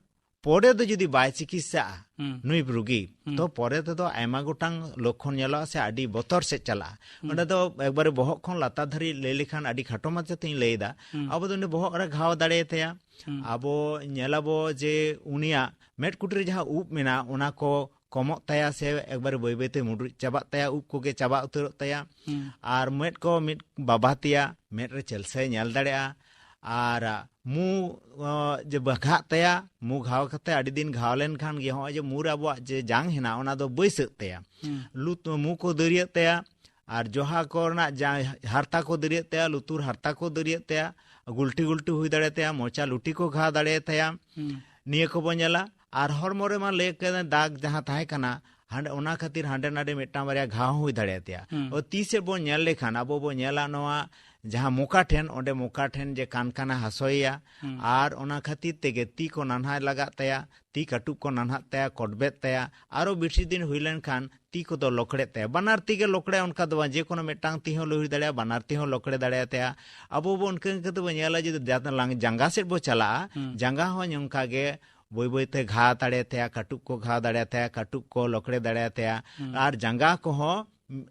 ᱯᱚᱨᱮ ᱫᱚ ᱡᱩᱫᱤ ᱵᱟᱭ ᱪᱤᱠᱤᱛᱥᱟᱜᱼᱟ ᱦᱩᱸ᱾ ᱱᱩᱭ ᱨᱩᱜᱤ, ᱦᱩᱸ᱾ ᱛᱚ ᱯᱚᱨᱮ ᱛᱮᱫᱚ ᱟᱭᱢᱟ ᱜᱚᱴᱟᱝ ᱞᱚᱠᱠᱷᱚᱱ ᱧᱮᱞᱚᱜᱼᱟ ᱥᱮ ᱟᱹᱰᱤ ᱵᱚᱛᱚᱨ ᱥᱮᱫ ᱪᱟᱞᱟᱜᱼᱟ᱾ ᱦᱩᱸ᱾ ᱚᱸᱰᱮ ᱫᱚ ᱮᱠᱵᱟᱨᱮ ᱵᱚᱦᱚᱜ ᱠᱷᱚᱱ ᱞᱟᱛᱟᱨ ᱫᱷᱟᱹᱨᱤᱡ ᱞᱟᱹᱭ ᱞᱮᱠᱷᱟᱱ ᱟᱹᱰᱤ ᱠᱷᱟᱴᱚ ᱢᱟᱪᱷᱟ ᱛᱮᱧ ᱞᱟᱹᱭ ᱮᱫᱟ᱾ ᱦᱩᱸ᱾ ᱟᱵᱚ ᱫᱚ ᱩᱱᱤ ᱵᱚᱦᱚᱜ ᱨᱮ ᱜᱷᱟᱣ ᱫᱟᱲᱮᱭᱟᱛᱟᱭᱟ, ᱦᱩᱸ᱾ ᱟᱵᱚ ᱧᱮᱞᱟᱵᱚ ᱡᱮ ᱩᱱᱤᱭᱟᱜ ᱢᱮᱫ ᱠᱩᱴᱤ ᱨᱮ ᱡᱟᱦᱟᱸ ᱩᱵ ᱢᱮᱱᱟᱜᱼᱟ ᱚᱱᱟ ᱠᱚ ᱠᱚᱢᱚᱜ ᱛᱟᱭᱟ ᱥᱮ ᱮᱠᱵᱟᱨᱮ ᱵᱟᱹᱭ ᱵᱟᱹᱭᱛᱮ ᱢᱩᱰᱨᱩᱡ ᱪᱟᱵᱟᱜ ᱛᱟᱭᱟ, ᱩᱵ ᱠᱚᱜᱮ ᱪᱟᱵᱟ ᱩᱛᱟᱹᱨᱚᱜ ᱛᱟᱭᱟ᱾ ᱦᱩᱸ᱾ ᱟᱨ ᱢᱮᱫ ᱠᱚ ᱢᱤᱫ ᱵᱟᱵᱟᱛᱮᱭᱟ, ᱢᱮᱫ ᱨᱮ ᱪᱮᱞᱥᱟᱭ ᱧᱮᱞ ᱫᱟᱲᱮᱭᱟᱜᱼᱟ᱾ ᱟᱨ ᱢᱩ ᱚ, ᱡᱮ ᱵᱟᱜᱷᱟᱜ ᱛᱟᱭᱟ, ᱢᱩ ᱜᱷᱟᱣ ᱠᱟᱛᱮ ᱟᱹᱰᱤ ᱫᱤᱱ ᱜᱷᱟᱣ ᱞᱮᱱᱠᱷᱟᱱ ᱜᱮ ᱦᱚᱸᱜᱼᱚᱭ ᱡᱮ ᱢᱩ ᱨᱮ ᱟᱵᱚᱣᱟᱜ ᱡᱮ ᱡᱟᱝ ᱦᱮᱱᱟᱜᱼᱟ ᱚᱱᱟ ᱫᱚ ᱵᱟᱹᱭᱥᱟᱹᱜ ᱛᱟᱭᱟ᱾ ᱦᱩᱸ᱾ ᱞᱩᱛ ᱢᱩ ᱠᱚ ᱫᱟᱹᱨᱭᱟᱹᱜ ᱛᱟᱭᱟ, ᱟᱨ ᱡᱚᱦᱟ ᱠᱚ ᱨᱮᱱᱟᱜ ᱡᱟᱦᱟᱸ ᱦᱟᱨᱛᱟ ᱠᱚ ᱫᱟᱹᱨᱭᱟᱹᱜ ᱛᱟᱭᱟ, ᱞᱩᱛᱩᱨ ᱦᱟᱨᱛᱟ ᱠᱚ ᱫᱟᱹᱨᱭᱟᱹᱜ ᱛᱟᱭᱟ, ᱜᱩᱞᱴᱤ ᱜᱩᱞᱴᱤ ᱦᱩᱭ ᱫᱟᱲᱮᱭᱟᱛᱟᱭᱟ, ᱢᱚᱪᱟ ᱞᱩᱴᱤ ᱠᱚ ᱜᱷᱟᱣ ᱫᱟᱲᱮᱭᱟᱛᱟᱭᱟ᱾ ᱦᱩᱸ᱾ ᱱᱤᱭᱟᱹ ᱠᱚᱵᱚ ᱧᱮᱞᱟ᱾ ᱟᱨ ᱦᱚᱲᱢᱚ ᱨᱮᱢᱟ ᱞᱟᱹᱭ ᱠᱟᱱᱟ ᱫᱟᱜᱽ ᱡᱟᱦᱟᱸ ᱛᱟᱦᱮᱸ ᱠᱟᱱᱟ ᱦᱟᱸᱰᱮ, ᱚᱱᱟ ᱠᱷᱟᱹᱛᱤᱨ ᱦᱟᱸᱰᱮ ᱱᱟᱰᱮ ᱢᱤᱫᱴᱟᱝ ᱵᱟᱨᱭᱟ ᱜᱷᱟᱣ ᱦᱚᱸ ᱦᱩᱭ ᱫᱟᱲᱮᱭᱟᱛᱟᱭᱟ᱾ ᱦᱩᱸ᱾ ᱚ, ᱛᱤ ᱥᱮᱫ ᱵᱚᱱ ᱧᱮᱞ ᱞᱮᱠᱷᱟᱱ ᱟᱵᱚ ᱵᱚ ᱧᱮᱞᱟ ᱱᱚᱣᱟ ᱡᱟᱦᱟᱸ ᱢᱚᱠᱟ ᱴᱷᱮᱱ, ᱚᱸᱰᱮ ᱢᱚᱠᱟ ᱴᱷᱮᱱ ᱡᱮ ᱠᱟᱱ ᱠᱟᱱᱟ ᱦᱟᱥᱚᱭᱮᱭᱟ, ᱦᱩᱸ᱾ ᱟᱨ ᱚᱱᱟ ᱠᱷᱟᱹᱛᱤᱨ ᱛᱮᱜᱮ ᱛᱤ ᱠᱚ ᱱᱟᱱᱦᱟ ᱞᱟᱜᱟᱜ ᱛᱟᱭᱟ, ᱛᱤ ᱠᱟᱹᱴᱩᱵ ᱠᱚ ᱱᱟᱱᱦᱟᱜ ᱛᱟᱭᱟ, ᱠᱚᱴᱵᱮᱫ ᱛᱟᱭᱟ, ᱟᱨᱚ ᱵᱮᱥᱤ ᱫᱤᱱ ᱦᱩᱭ ᱞᱮᱱᱠᱷᱟᱱ ᱛᱤ ᱠᱚᱫᱚ ᱞᱚᱠᱲᱮᱜ ᱛᱟᱭᱟ᱾ ᱵᱟᱱᱟᱨ ᱛᱤ ᱜᱮ ᱞᱚᱠᱲᱮ, ᱚᱱᱠᱟ ᱫᱚ ᱵᱟᱝ, ᱡᱮ ᱠᱳᱱᱳ ᱢᱤᱫᱴᱟᱝ ᱛᱤ ᱦᱚᱸ ᱞᱩᱦᱩᱭ ᱫᱟᱲᱮᱭᱟᱜᱼᱟ, ᱵᱟᱱᱟᱨ ᱛᱤ ᱦᱚᱸ ᱞᱚᱠᱲᱮ ᱫᱟᱲᱮᱭᱟᱛᱟᱭᱟ᱾ ᱟᱵᱚ ᱵᱚ ᱤᱱᱠᱟᱹ ᱤᱱᱠᱟᱹ ᱛᱮᱵᱚ ᱧᱮᱞᱟ ᱡᱩᱫᱤ ᱡᱟᱦᱟᱸ ᱞᱟᱝ ᱡᱟᱸᱜᱟ ᱥᱮᱫ ᱵᱚ ᱪᱟᱞᱟᱜᱼᱟ, ᱦᱩᱸ᱾ ᱡᱟᱸᱜᱟ ᱦᱚᱸ ᱱᱚᱝᱠᱟ ᱜᱮ ᱵᱟᱹᱭ ᱵᱟᱹᱭ ᱛᱮ ᱜᱷᱟ ᱫᱟᱲᱮᱭᱟᱛᱟᱭᱟ, ᱠᱟᱹᱴᱩᱵ ᱠᱚ ᱜᱷᱟ ᱫᱟᱲᱮᱭᱟᱛᱟᱭᱟ, ᱠᱟᱹᱴᱩᱵ ᱠᱚ ᱞᱚᱠᱲᱮ ᱫᱟᱲᱮᱭᱟᱛᱟᱭᱟ, ᱦᱩᱸ᱾ ᱟᱨ ᱡᱟᱸᱜᱟ ᱠᱚᱦᱚᱸ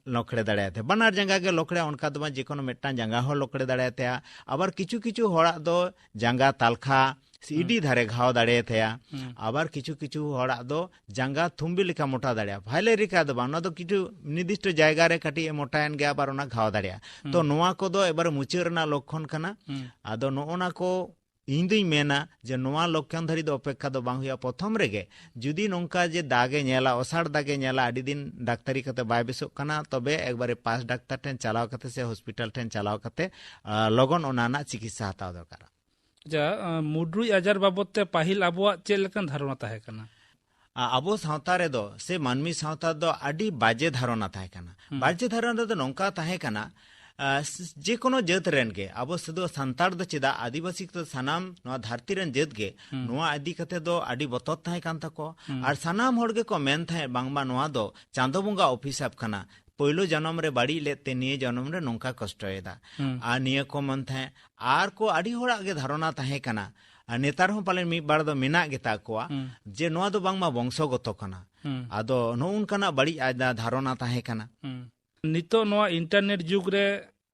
ᱞᱚᱠᱲᱮ ᱫᱟᱲᱮᱭᱟᱛᱟᱭᱟ᱾ ᱵᱟᱱᱟᱨ ᱡᱟᱸᱜᱟ ᱜᱮ ᱞᱚᱠᱲᱮ, ᱚᱱᱠᱟ ᱫᱚ ᱵᱟᱝ, ᱡᱮ ᱠᱳᱱᱳ ᱢᱤᱫᱴᱟᱝ ᱡᱟᱸᱜᱟ ᱦᱚᱸ ᱞᱚᱠᱲᱮ ᱫᱟᱲᱮᱭᱟᱛᱟᱭᱟ᱾ ᱟᱵᱟᱨ ᱠᱤᱪᱷᱩ ᱠᱤᱪᱷᱩ ᱦᱚᱲᱟᱜ ᱫᱚ ᱡᱟᱸᱜᱟ ᱛᱟᱞᱠᱷᱟ ᱥᱮ ᱦᱩᱸ᱾ ᱤᱰᱤ ᱫᱷᱟᱨᱮ ᱜᱷᱟᱣ ᱫᱟᱲᱮᱭᱟᱛᱟᱭᱟ᱾ ᱦᱩᱸ᱾ ᱟᱵᱟᱨ ᱠᱤᱪᱷᱩ ᱠᱤᱪᱷᱩ ᱦᱚᱲᱟᱜ ᱫᱚ ᱡᱟᱸᱜᱟ ᱛᱷᱩᱢᱵᱤ ᱞᱮᱠᱟ ᱢᱚᱴᱟ ᱫᱟᱲᱮᱭᱟᱜᱼᱟ᱾ ᱵᱷᱟᱭᱞᱮ ᱨᱮᱠᱷᱟ ᱫᱚ ᱵᱟᱝ, ᱱᱚᱣᱟ ᱫᱚ ᱠᱤᱪᱷᱩ ᱱᱤᱨᱫᱤᱥᱴᱚ ᱡᱟᱭᱜᱟ ᱨᱮ ᱠᱟᱹᱴᱤᱡ ᱮ ᱢᱚᱴᱟᱭᱮᱱ ᱜᱮᱭᱟ, ᱟᱵᱟᱨ ᱚᱱᱟ ᱜᱷᱟᱣ ᱫᱟᱲᱮᱭᱟᱜᱼᱟ᱾ ᱛᱚ ᱦᱩᱸ᱾ ᱱᱚᱣᱟ ᱠᱚᱫᱚ ᱮᱵᱟᱨ ᱢᱩᱪᱟᱹᱫ ᱨᱮᱱᱟᱜ ᱞᱚᱠᱠᱷᱚᱱ ᱠᱟᱱᱟ᱾ ᱦᱩᱸ᱾ ᱟᱫᱚ ᱱᱚᱜᱼᱚ ᱱᱟ ᱠᱚ ᱤᱧ ᱫᱩᱧ ᱢᱮᱱᱟ ᱡᱮ ᱱᱚᱣᱟ ᱞᱚᱠᱠᱷᱚᱱ ᱫᱷᱟᱹᱨᱤᱡ ᱫᱚ ᱚᱯᱮᱠᱠᱷᱟ ᱫᱚ ᱵᱟᱝ ᱦᱩᱭᱩᱜᱼᱟ᱾ ᱯᱨᱚᱛᱷᱚᱢ ᱨᱮᱜᱮ ᱡᱩᱫᱤ ᱱᱚᱝᱠᱟ ᱡᱮ ᱫᱟᱜᱽ ᱮ ᱧᱮᱞᱟ, ᱚᱥᱟᱲ ᱫᱟᱜᱽ ᱮ ᱧᱮᱞᱟ, ᱟᱹᱰᱤ ᱫᱤᱱ ᱰᱟᱠᱛᱟᱨᱤ ᱠᱟᱛᱮ ᱵᱟᱭ ᱵᱮᱥᱚᱜ ᱠᱟᱱᱟ, ᱛᱚᱵᱮ ᱮᱠᱵᱟᱨᱮ ᱯᱟᱥ ᱰᱟᱠᱛᱟᱨ ᱴᱷᱮᱱ ᱪᱟᱞᱟᱣ ᱠᱟᱛᱮ ᱥᱮ ᱦᱚᱥᱯᱤᱴᱟᱞ ᱴᱷᱮᱱ ᱪᱟᱞᱟᱣ ᱠᱟᱛᱮ, ᱟᱸ, ᱞᱚᱜᱚᱱ ᱚᱱᱟ ᱨᱮᱱᱟᱜ ᱪᱤᱠᱤᱛᱥᱟ ᱦᱟᱛᱟᱣ ᱫᱚᱨᱠᱟᱨᱟ᱾ ᱟᱪᱪᱷᱟ, ᱟᱸ, ᱢᱩᱰᱨᱩᱡ ᱟᱡᱟᱨ ᱵᱟᱵᱚᱫ ᱛᱮ ᱯᱟᱹᱦᱤᱞ ᱟᱵᱚᱣᱟᱜ ᱪᱮᱫ ᱞᱮᱠᱟᱱ ᱫᱷᱟᱨᱚᱱᱟ ᱛᱟᱦᱮᱸ ᱠᱟᱱᱟ? ᱟ-, ᱟᱵᱚ ᱥᱟᱶᱛᱟ ᱨᱮᱫᱚ ᱥᱮ ᱢᱟᱹᱱᱢᱤ ᱥᱟᱶᱛᱟ ᱫᱚ ᱟᱹᱰᱤ ᱵᱟᱡᱮ ᱫᱷᱟᱨᱚᱱᱟ ᱛᱟᱦᱮᱸ ᱠᱟᱱᱟ᱾ ᱦᱩᱸ᱾ ᱵᱟᱡᱮ ᱫᱷᱟᱨᱚᱱᱟ ᱫᱚ ᱱᱚᱝᱠᱟ ᱛᱟᱦᱮᱸ ᱠᱟᱱᱟ, ᱟ, ᱥ-, ᱡᱮᱠᱳᱱᱳ ᱡᱟᱹᱛ ᱨᱮᱱ ᱜᱮ, ᱟᱵᱚ ᱥᱩᱫᱷᱩ ᱥᱟᱱᱛᱟᱲ ᱫᱚ ᱪᱮᱫᱟᱜ, ᱟᱹᱫᱤᱵᱟᱹᱥᱤ ᱠᱚ ᱥᱟᱱᱟᱢ ᱱᱚᱣᱟ ᱫᱷᱟᱹᱨᱛᱤ ᱨᱮᱱ ᱡᱟᱹᱛ ᱜᱮ ᱦᱩᱸ᱾ ᱱᱚᱣᱟ ᱤᱫᱤ ᱠᱟᱛᱮ ᱫᱚ ᱟᱹᱰᱤ ᱵᱚᱛᱚᱨ ᱛᱟᱦᱮᱸ ᱠᱟᱱ ᱛᱟᱠᱚ᱾ ᱦᱩᱸ᱾ ᱟᱨ ᱥᱟᱱᱟᱢ ᱦᱚᱲ ᱜᱮᱠᱚ ᱢᱮᱱ ᱛᱟᱦᱮᱸᱫ ᱵᱟᱝᱢᱟ ᱱᱚᱣᱟ ᱫᱚ ᱪᱟᱸᱫᱚ ᱵᱚᱸᱜᱟ ᱚᱵᱷᱤᱥᱟᱯ ᱠᱟᱱᱟ, ᱯᱳᱭᱞᱳ ᱡᱚᱱᱚᱢ ᱨᱮ ᱵᱟᱹᱲᱤᱡ ᱞᱮᱫ ᱛᱮ ᱱᱤᱭᱟᱹ ᱡᱚᱱᱚᱢ ᱨᱮ ᱱᱚᱝᱠᱟ ᱠᱚᱥᱴᱚᱭᱮᱫᱟ᱾ ᱦᱩᱸ᱾ ᱟᱨ ᱱᱤᱭᱟᱹ ᱠᱚ ᱢᱮᱱ ᱛᱟᱦᱮᱸᱫ, ᱟᱨ ᱠᱚ ᱟᱹᱰᱤ ᱦᱚᱲᱟᱜ ᱜᱮ ᱫᱷᱟᱨᱚᱱᱟ ᱛᱟᱦᱮᱸ ᱠᱟᱱᱟ, ᱟᱨ ᱱᱮᱛᱟᱨ ᱦᱚᱸ ᱯᱟᱞᱮᱱ ᱢᱤᱫ ᱵᱟᱨ ᱫᱚ ᱢᱮᱱᱟᱜ ᱜᱮᱛᱟ ᱠᱚᱣᱟ, ᱦᱩᱸ᱾ ᱡᱮ ᱱᱚᱣᱟ ᱫᱚ ᱵᱟᱝᱢᱟ ᱵᱚᱝᱥᱚᱜᱚᱛᱚ ᱠᱟᱱᱟ᱾ ᱦᱩᱸ᱾ ᱟᱫᱚ ᱱᱚᱜᱼᱚ ᱱᱚᱝᱠᱟᱱᱟᱜ ᱵᱟᱹᱲᱤᱡ ᱟᱡ-, ᱫᱷᱟᱨᱚᱱᱟ ᱛᱟᱦᱮᱸ ᱠᱟᱱᱟ᱾ ᱦᱩᱸ᱾ ᱱᱤᱛᱚᱜ ᱱᱚᱣᱟ ᱤᱱᱴᱟᱨᱱᱮᱴ ᱡᱩᱜᱽ ᱨᱮ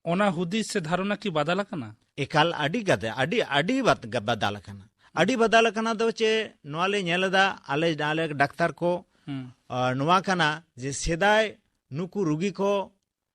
ᱚᱱᱟ ᱦᱩᱫᱤᱥ ᱥᱮ ᱫᱷᱟᱨᱚᱱᱟ ᱠᱤ ᱵᱟᱫᱟᱞ ᱟᱠᱟᱱᱟ? ᱮᱠᱟᱞ ᱟᱹᱰᱤ ᱜᱟᱫᱮ, ᱟᱹᱰᱤ, ᱟᱹᱰᱤ ᱵᱟᱫ-, ᱵᱟᱫᱟᱞ ᱟᱠᱟᱱᱟ᱾ ᱟᱹᱰᱤ ᱵᱟᱫᱟᱞ ᱟᱠᱟᱱᱟ ᱫᱚ ᱪᱮ, ᱱᱚᱣᱟ ᱞᱮ ᱧᱮᱞ ᱮᱫᱟ, ᱟᱞᱮ, ᱟᱞᱮ ᱰᱟᱠᱛᱟᱨ ᱠᱚ, ᱦᱩᱸ᱾ ᱟᱨ ᱱᱚᱣᱟ ᱠᱟᱱᱟ ᱡᱮ ᱥᱮᱫᱟᱭ ᱱᱩᱠᱩ ᱨᱩᱜᱤ ᱠᱚ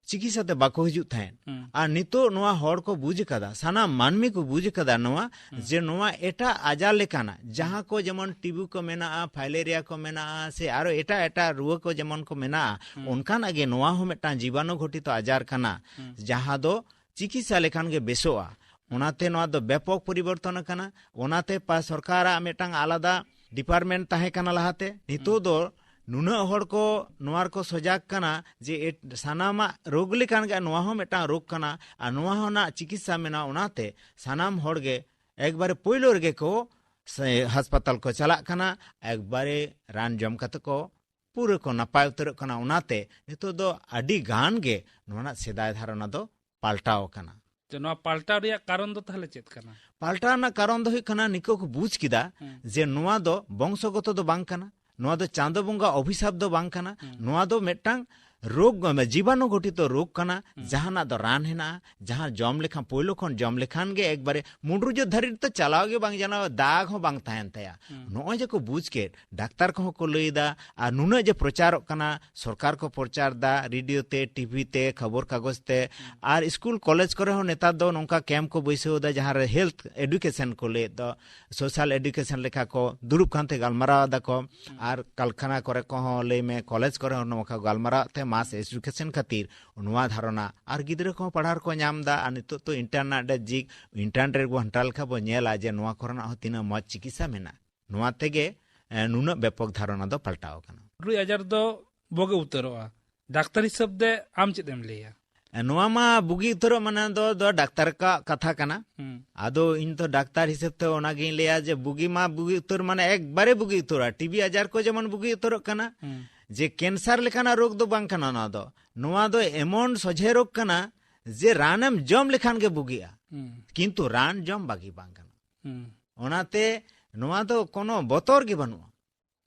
ᱪᱤᱠᱤᱛᱥᱟ ᱛᱮ ᱵᱟᱠᱚ ᱦᱤᱡᱩᱜ ᱛᱟᱦᱮᱸᱫ᱾ ᱦᱩᱸ᱾ ᱟᱨ ᱱᱤᱛᱚᱜ ᱱᱚᱣᱟ ᱦᱚᱲ ᱠᱚ ᱵᱩᱡᱽ ᱠᱟᱫᱟ, ᱥᱟᱱᱟᱢ ᱢᱟᱹᱱᱢᱤ ᱠᱚ ᱵᱩᱡᱽ ᱠᱟᱫᱟ ᱱᱚᱣᱟ, ᱦᱩᱸ᱾ ᱡᱮ ᱱᱚᱣᱟ ᱮᱴᱟᱜ ᱟᱡᱟᱨ ᱞᱮᱠᱟᱱᱟᱜ, ᱡᱟᱦᱟᱸ ᱠᱚ ᱡᱮᱢᱚᱱ ᱴᱤᱵᱩ ᱠᱚ ᱢᱮᱱᱟᱜᱼᱟ, ᱯᱷᱟᱭᱞᱮᱨᱤᱭᱟ ᱠᱚ ᱢᱮᱱᱟᱜᱼᱟ, ᱥᱮ ᱟᱨᱚ ᱮᱴᱟᱜ ᱮᱴᱟᱜ ᱨᱩᱣᱟᱹ ᱠᱚ ᱡᱮᱢᱚᱱ ᱠᱚ ᱢᱮᱱᱟᱜᱼᱟ, ᱦᱩᱸ᱾ ᱚᱱᱠᱟᱱᱟᱜ ᱜᱮ ᱱᱚᱣᱟ ᱦᱚᱸ ᱢᱤᱫᱴᱟᱝ ᱡᱤᱵᱟᱱᱩ ᱜᱷᱚᱴᱤᱛᱚ ᱟᱡᱟᱨ ᱠᱟᱱᱟ, ᱦᱩᱸ᱾ ᱡᱟᱦᱟᱸ ᱫᱚ ᱪᱤᱠᱤᱛᱥᱟ ᱞᱮᱠᱷᱟᱱ ᱜᱮ ᱵᱮᱥᱚᱜᱼᱟ᱾ ᱚᱱᱟᱛᱮ ᱱᱚᱣᱟ ᱫᱚ ᱵᱮᱯᱚᱠ ᱯᱚᱨᱤᱵᱚᱨᱛᱚᱱ ᱟᱠᱟᱱᱟ᱾ ᱚᱱᱟᱛᱮ ᱯᱟ-, ᱥᱚᱨᱠᱟᱨᱟᱜ ᱢᱤᱫᱴᱟᱝ ᱟᱞᱟᱫᱟ ᱰᱤᱯᱟᱨᱴᱢᱮᱱᱴ ᱛᱟᱦᱮᱸ ᱠᱟᱱᱟ ᱞᱟᱦᱟᱛᱮ᱾ ᱱᱤᱛᱚᱜ ᱦᱩᱸ᱾ ᱫᱚ ᱱᱩᱱᱟᱹᱜ ᱦᱚᱲ ᱠᱚ ᱱᱚᱣᱟ ᱨᱮᱠᱚ ᱥᱚᱡᱟᱜ ᱠᱟᱱᱟ ᱡᱮ ᱮᱴ-, ᱥᱟᱱᱟᱢᱟᱜ ᱨᱳᱜᱽ ᱞᱮᱠᱟᱱ ᱜᱮ ᱱᱚᱣᱟ ᱦᱚᱸ ᱢᱤᱫᱴᱟᱝ ᱨᱳᱜᱽ ᱠᱟᱱᱟ ᱟᱨ ᱱᱚᱣᱟ ᱦᱚᱸ ᱨᱮᱱᱟᱜ ᱪᱤᱠᱤᱛᱥᱟ ᱢᱮᱱᱟᱜᱼᱟ᱾ ᱚᱱᱟᱛᱮ ᱥᱟᱱᱟᱢ ᱦᱚᱲ ᱜᱮ ᱮᱠᱵᱟᱨᱮ ᱯᱳᱭᱞᱳ ᱨᱮᱜᱮ ᱠᱚ ᱥᱮ ᱦᱟᱥᱯᱟᱛᱟᱞ ᱠᱚ ᱪᱟᱞᱟᱜ ᱠᱟᱱᱟ, ᱮᱠᱵᱟᱨᱮ ᱨᱟᱱ ᱡᱚᱢ ᱠᱟᱛᱮ ᱠᱚ ᱯᱩᱨᱟᱹ ᱠᱚ ᱱᱟᱯᱟᱭ ᱩᱛᱟᱹᱨᱚᱜ ᱠᱟᱱᱟ᱾ ᱚᱱᱟᱛᱮ ᱱᱤᱛᱚᱜ ᱫᱚ ᱟᱹᱰᱤ ᱜᱟᱱ ᱜᱮ ᱱᱚᱣᱟ ᱨᱮᱱᱟᱜ ᱥᱮᱫᱟᱭ ᱫᱷᱟᱨᱚᱱᱟ ᱫᱚ ᱯᱟᱞᱴᱟᱣ ᱟᱠᱟᱱᱟ᱾ ᱛᱚ, ᱱᱚᱣᱟ ᱯᱟᱞᱴᱟᱣ ᱨᱮᱭᱟᱜ ᱠᱟᱨᱚᱱ ᱫᱚ ᱛᱟᱦᱚᱞᱮ ᱪᱮᱫ ᱠᱟᱱᱟ? ᱯᱟᱞᱴᱟᱣ ᱨᱮᱱᱟᱜ ᱠᱟᱨᱚᱱ ᱫᱚ ᱦᱩᱭᱩᱜ ᱠᱟᱱᱟ, ᱱᱤᱠᱚ ᱠᱚ ᱵᱩᱡᱽ ᱠᱮᱫᱟ ᱦᱩᱸ᱾ ᱡᱮ ᱱᱚᱣᱟ ᱫᱚ ᱵᱚᱝᱥᱚᱜᱚᱛᱚ ᱫᱚ ᱵᱟᱝ ᱠᱟᱱᱟ, ᱱᱚᱣᱟ ᱫᱚ ᱪᱟᱸᱫᱚ ᱵᱚᱸᱜᱟ ᱚᱵᱷᱤᱥᱟᱯ ᱫᱚ ᱵᱟᱝ ᱠᱟᱱᱟ, ᱦᱩᱸ᱾ ᱱᱚᱣᱟ ᱫᱚ ᱢᱤᱫᱴᱟᱝ ᱨᱳᱜᱽ, ᱡᱤᱵᱟᱱᱩ ᱜᱷᱚᱴᱤᱛᱚ ᱨᱳᱜᱽ ᱠᱟᱱᱟ, ᱦᱩᱸ᱾ ᱡᱟᱦᱟᱱᱟᱜ ᱫᱚ ᱨᱟᱱ ᱦᱮᱱᱟᱜᱼᱟ, ᱡᱟᱦᱟᱸ ᱡᱚᱢ ᱞᱮᱠᱷᱟᱱ, ᱯᱳᱭᱞᱳ ᱠᱷᱚᱱ ᱡᱚᱢ ᱞᱮᱠᱷᱟᱱ ᱜᱮ ᱮᱠᱵᱟᱨᱮ ᱢᱩᱰᱨᱩᱡᱚᱜ ᱫᱷᱟᱹᱨᱤᱡ ᱛᱮ ᱪᱟᱞᱟᱣ ᱜᱮ ᱵᱟᱝ ᱡᱟᱱᱟᱣᱟ, ᱫᱟᱜᱽ ᱦᱚᱸ ᱵᱟᱝ ᱛᱟᱦᱮᱱ ᱛᱟᱭᱟ᱾ ᱦᱩᱸ᱾ ᱱᱚᱜᱼᱚᱭ ᱡᱮ ᱠᱚ ᱵᱩᱡᱽ ᱠᱮᱫ, ᱰᱟᱠᱛᱟᱨ ᱠᱚᱦᱚᱸ ᱠᱚ ᱞᱟᱹᱭ ᱮᱫᱟ, ᱟᱨ ᱱᱩᱱᱟᱹᱜ ᱡᱮ ᱯᱨᱚᱪᱟᱨᱚᱜ ᱠᱟᱱᱟ, ᱥᱚᱨᱠᱟᱨ ᱠᱚ ᱯᱨᱚᱪᱟᱨ ᱮᱫᱟ, ᱨᱮᱰᱤᱭᱳ ᱛᱮ, ᱴᱤᱵᱷᱤ ᱛᱮ, ᱠᱷᱚᱵᱚᱨ ᱠᱟᱜᱚᱡᱽ ᱛᱮ, ᱦᱩᱸ᱾ ᱟᱨ ᱥᱠᱩᱞ ᱠᱚᱞᱮᱡᱽ ᱠᱚᱨᱮ ᱦᱚᱸ ᱱᱮᱛᱟᱨ ᱫᱚ ᱱᱚᱝᱠᱟ ᱠᱮᱢᱯ ᱠᱚ ᱵᱟᱹᱭᱥᱟᱹᱣ ᱮᱫᱟ, ᱡᱟᱦᱟᱸ ᱨᱮ ᱦᱮᱞᱛᱷ ᱮᱰᱩᱠᱮᱥᱚᱱ ᱠᱚ ᱞᱟᱹᱭᱮᱫ ᱫᱚ, ᱥᱳᱥᱟᱞ ᱮᱰᱩᱠᱮᱥᱚᱱ ᱞᱮᱠᱟ ᱠᱚ ᱫᱩᱲᱩᱵ ᱠᱟᱱᱛᱮ ᱜᱟᱞᱢᱟᱨᱟᱣ ᱮᱫᱟ ᱠᱚ᱾ ᱦᱩᱸ᱾ ᱟᱨ ᱠᱟᱨᱠᱷᱟᱱᱟ ᱠᱚᱨᱮ ᱠᱚᱦᱚᱸ ᱞᱟᱹᱭ ᱢᱮ, ᱠᱚᱞᱮᱡᱽ ᱠᱚᱨᱮ ᱦᱚᱸ ᱱᱚᱝᱠᱟ ᱜᱟᱞᱢᱟᱨᱟᱣ ᱛᱮ ᱢᱟᱥ ᱮᱰᱩᱠᱮᱥᱚᱱ ᱠᱷᱟᱹᱛᱤᱨ ᱱᱚᱣᱟ ᱫᱷᱟᱨᱚᱱᱟ, ᱟᱨ ᱜᱤᱫᱽᱨᱟᱹ ᱠᱚᱦᱚᱸ ᱯᱟᱲᱦᱟᱣ ᱨᱮᱠᱚ ᱧᱟᱢ ᱮᱫᱟ᱾ ᱟᱨ ᱱᱤᱛᱚᱜ ᱛᱚ ᱤᱱᱴᱟᱨᱱᱮᱴ ᱨᱮ ᱡᱤᱜ, ᱤᱱᱴᱟᱨᱱᱮᱴ ᱨᱮ ᱜᱷᱚᱱᱴᱟ ᱞᱮᱠᱟ ᱵᱚ ᱧᱮᱞᱟ ᱡᱮ ᱱᱚᱣᱟ ᱠᱚᱨᱮᱱᱟᱜ ᱦᱚᱸ ᱛᱤᱱᱟᱹᱜ ᱢᱚᱡᱽ ᱪᱤᱠᱤᱛᱥᱟ ᱢᱮᱱᱟᱜᱼᱟ᱾ ᱱᱚᱣᱟ ᱛᱮᱜᱮ, ᱮ, ᱱᱩᱱᱟᱹᱜ ᱵᱮᱯᱚᱠ ᱫᱷᱟᱨᱚᱱᱟ ᱫᱚ ᱯᱟᱞᱴᱟᱣ ᱟᱠᱟᱱᱟ᱾ ᱨᱩᱭ ᱟᱡᱟᱨ ᱫᱚ ᱵᱩᱜᱤ ᱩᱛᱟᱹᱨᱚᱜᱼᱟ᱾ ᱰᱟᱠᱛᱟᱨ ᱦᱤᱥᱟᱹᱵ ᱛᱮ ᱟᱢ ᱪᱮᱫ ᱮᱢ ᱞᱟᱹᱭᱟ? ᱮ, ᱱᱚᱣᱟ ᱢᱟ ᱵᱩᱜᱤ ᱩᱛᱟᱹᱨᱚᱜ ᱢᱟᱱᱮ ᱫᱚ, ᱫᱚ ᱰᱟᱠᱛᱟᱨ ᱠᱟᱜ ᱠᱟᱛᱷᱟ ᱠᱟᱱᱟ᱾ ᱦᱩᱸ᱾ ᱟᱫᱚ ᱤᱧ ᱫᱚ ᱰᱟᱠᱛᱟᱨ ᱦᱤᱥᱟᱹᱵ ᱛᱮ ᱚᱱᱟᱜᱤᱧ ᱞᱟᱹᱭᱟ ᱡᱮ ᱵᱩᱜᱤ ᱢᱟ ᱵᱩᱜᱤ ᱩᱛᱟᱹᱨ, ᱢᱟᱱᱮ ᱮᱠᱵᱟᱨᱮ ᱵᱩᱜᱤ ᱩᱛᱟᱹᱨᱚᱜᱼᱟ᱾ ᱴᱤᱵᱤ ᱟᱡᱟᱨ ᱠᱚ ᱡᱮᱢᱚᱱ ᱵᱩᱜᱤ ᱩᱛᱟᱹᱨᱚᱜ ᱠᱟᱱᱟ, ᱦᱩᱸ᱾ ᱡᱮ ᱠᱮᱱᱥᱟᱨ ᱞᱮᱠᱟᱱᱟᱜ ᱨᱳᱜᱽ ᱫᱚ ᱵᱟᱝ ᱠᱟᱱᱟ ᱱᱚᱣᱟ ᱫᱚ᱾ ᱱᱚᱣᱟ ᱫᱚ ᱮᱢᱚᱱ ᱥᱚᱡᱷᱮ ᱨᱳᱜᱽ ᱠᱟᱱᱟ ᱡᱮ ᱨᱟᱱᱮᱢ ᱡᱚᱢ ᱞᱮᱠᱷᱟᱱ ᱜᱮ ᱵᱩᱜᱤᱜᱼᱟ, ᱦᱩᱸ᱾ ᱠᱤᱱᱛᱩ ᱨᱟᱱ ᱡᱚᱢ ᱵᱟᱹᱜᱤ ᱵᱟᱝ ᱠᱟᱱᱟ᱾ ᱦᱩᱸ᱾ ᱚᱱᱟᱛᱮ ᱱᱚᱣᱟ ᱫᱚ ᱠᱳᱱᱳ ᱵᱚᱛᱚᱨ ᱜᱮ ᱵᱟᱹᱱᱩᱜᱼᱟ᱾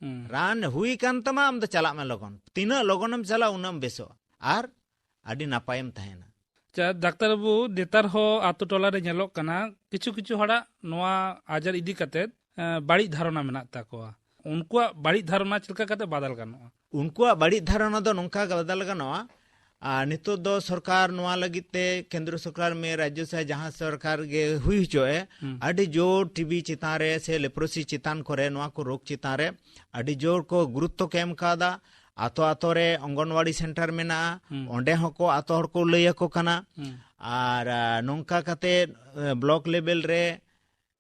ᱦᱩᱸ᱾ ᱨᱟᱱ ᱦᱩᱭ ᱠᱟᱱ ᱛᱟᱢᱟ, ᱟᱢ ᱫᱚ ᱪᱟᱞᱟᱜ ᱢᱮ ᱞᱚᱜᱚᱱ᱾ ᱛᱤᱱᱟᱹᱜ ᱞᱚᱜᱚᱱᱮᱢ ᱪᱟᱞᱟᱜᱼᱟ, ᱩᱱᱟᱹᱜ ᱮᱢ ᱵᱮᱥᱚᱜᱼᱟ ᱟᱨ ᱟᱹᱰᱤ ᱱᱟᱯᱟᱭᱮᱢ ᱛᱟᱦᱮᱱᱟ᱾ ᱟᱪᱪᱷᱟ, ᱰᱟᱠᱛᱟᱨ ᱵᱟᱹᱵᱩ, ᱱᱮᱛᱟᱨ ᱦᱚᱸ ᱟᱛᱳ ᱴᱚᱞᱟ ᱨᱮ ᱧᱮᱞᱚᱜ ᱠᱟᱱᱟ, ᱠᱤᱪᱷᱩ ᱠᱤᱪᱷᱩ ᱦᱚᱲᱟᱜ ᱱᱚᱣᱟ ᱟᱡᱟᱨ ᱤᱫᱤ ᱠᱟᱛᱮᱫ, ᱮᱸ, ᱵᱟᱹᱲᱤᱡ ᱫᱷᱟᱨᱚᱱᱟ ᱢᱮᱱᱟᱜ ᱛᱟᱠᱚᱣᱟ᱾ ᱩᱱᱠᱩᱣᱟᱜ ᱵᱟᱹᱲᱤᱡ ᱫᱷᱟᱨᱚᱱᱟ ᱪᱮᱫ ᱞᱮᱠᱟ ᱠᱟᱛᱮ ᱵᱟᱫᱟᱞ ᱜᱟᱱᱚᱜᱼᱟ? ᱩᱱᱠᱩᱣᱟᱜ ᱵᱟᱹᱲᱤᱡ ᱫᱷᱟᱨᱚᱱᱟ ᱫᱚ ᱱᱚᱝᱠᱟ ᱵᱟᱫᱟᱞ ᱜᱟᱱᱚᱜᱼᱟ, ᱟᱨ ᱱᱤᱛᱚᱜ ᱫᱚ ᱥᱚᱨᱠᱟᱨ ᱱᱚᱣᱟ ᱞᱟᱹᱜᱤᱫ ᱛᱮ, ᱠᱮᱱᱫᱨᱚ ᱥᱚᱨᱠᱟᱨ ᱢᱮ, ᱨᱟᱡᱽᱡᱚ ᱥᱮ ᱡᱟᱦᱟᱸ ᱥᱚᱨᱠᱟᱨ ᱜᱮ ᱦᱩᱭ ᱦᱚᱪᱚᱭ, ᱦᱩᱸ᱾ ᱟᱹᱰᱤ ᱡᱳᱨ ᱴᱤᱵᱤ ᱪᱮᱛᱟᱱ ᱨᱮ ᱥᱮ ᱞᱮᱯᱨᱳᱥᱤ ᱪᱮᱛᱟᱱ ᱠᱚᱨᱮ, ᱱᱚᱣᱟ ᱠᱚ ᱨᱳᱜᱽ ᱪᱮᱛᱟᱱ ᱨᱮ ᱟᱹᱰᱤ ᱡᱳᱨ ᱠᱚ ᱜᱩᱨᱩᱛᱛᱚ ᱠᱚ ᱮᱢ ᱠᱟᱣᱫᱟ᱾ ᱟᱛᱳ ᱟᱛᱳ ᱨᱮ ᱚᱝᱜᱚᱱᱣᱟᱲᱤ ᱥᱮᱱᱴᱟᱨ ᱢᱮᱱᱟᱜᱼᱟ, ᱦᱩᱸ᱾ ᱚᱸᱰᱮ ᱦᱚᱸᱠᱚ ᱟᱛᱳ ᱦᱚᱲ ᱠᱚ ᱞᱟᱹᱭ ᱟᱠᱚ ᱠᱟᱱᱟ᱾ ᱦᱩᱸ᱾ ᱟᱨ, ᱟ, ᱱᱚᱝᱠᱟ ᱠᱟᱛᱮ, ᱮ, ᱵᱞᱚᱠ ᱞᱮᱵᱮᱞ ᱨᱮ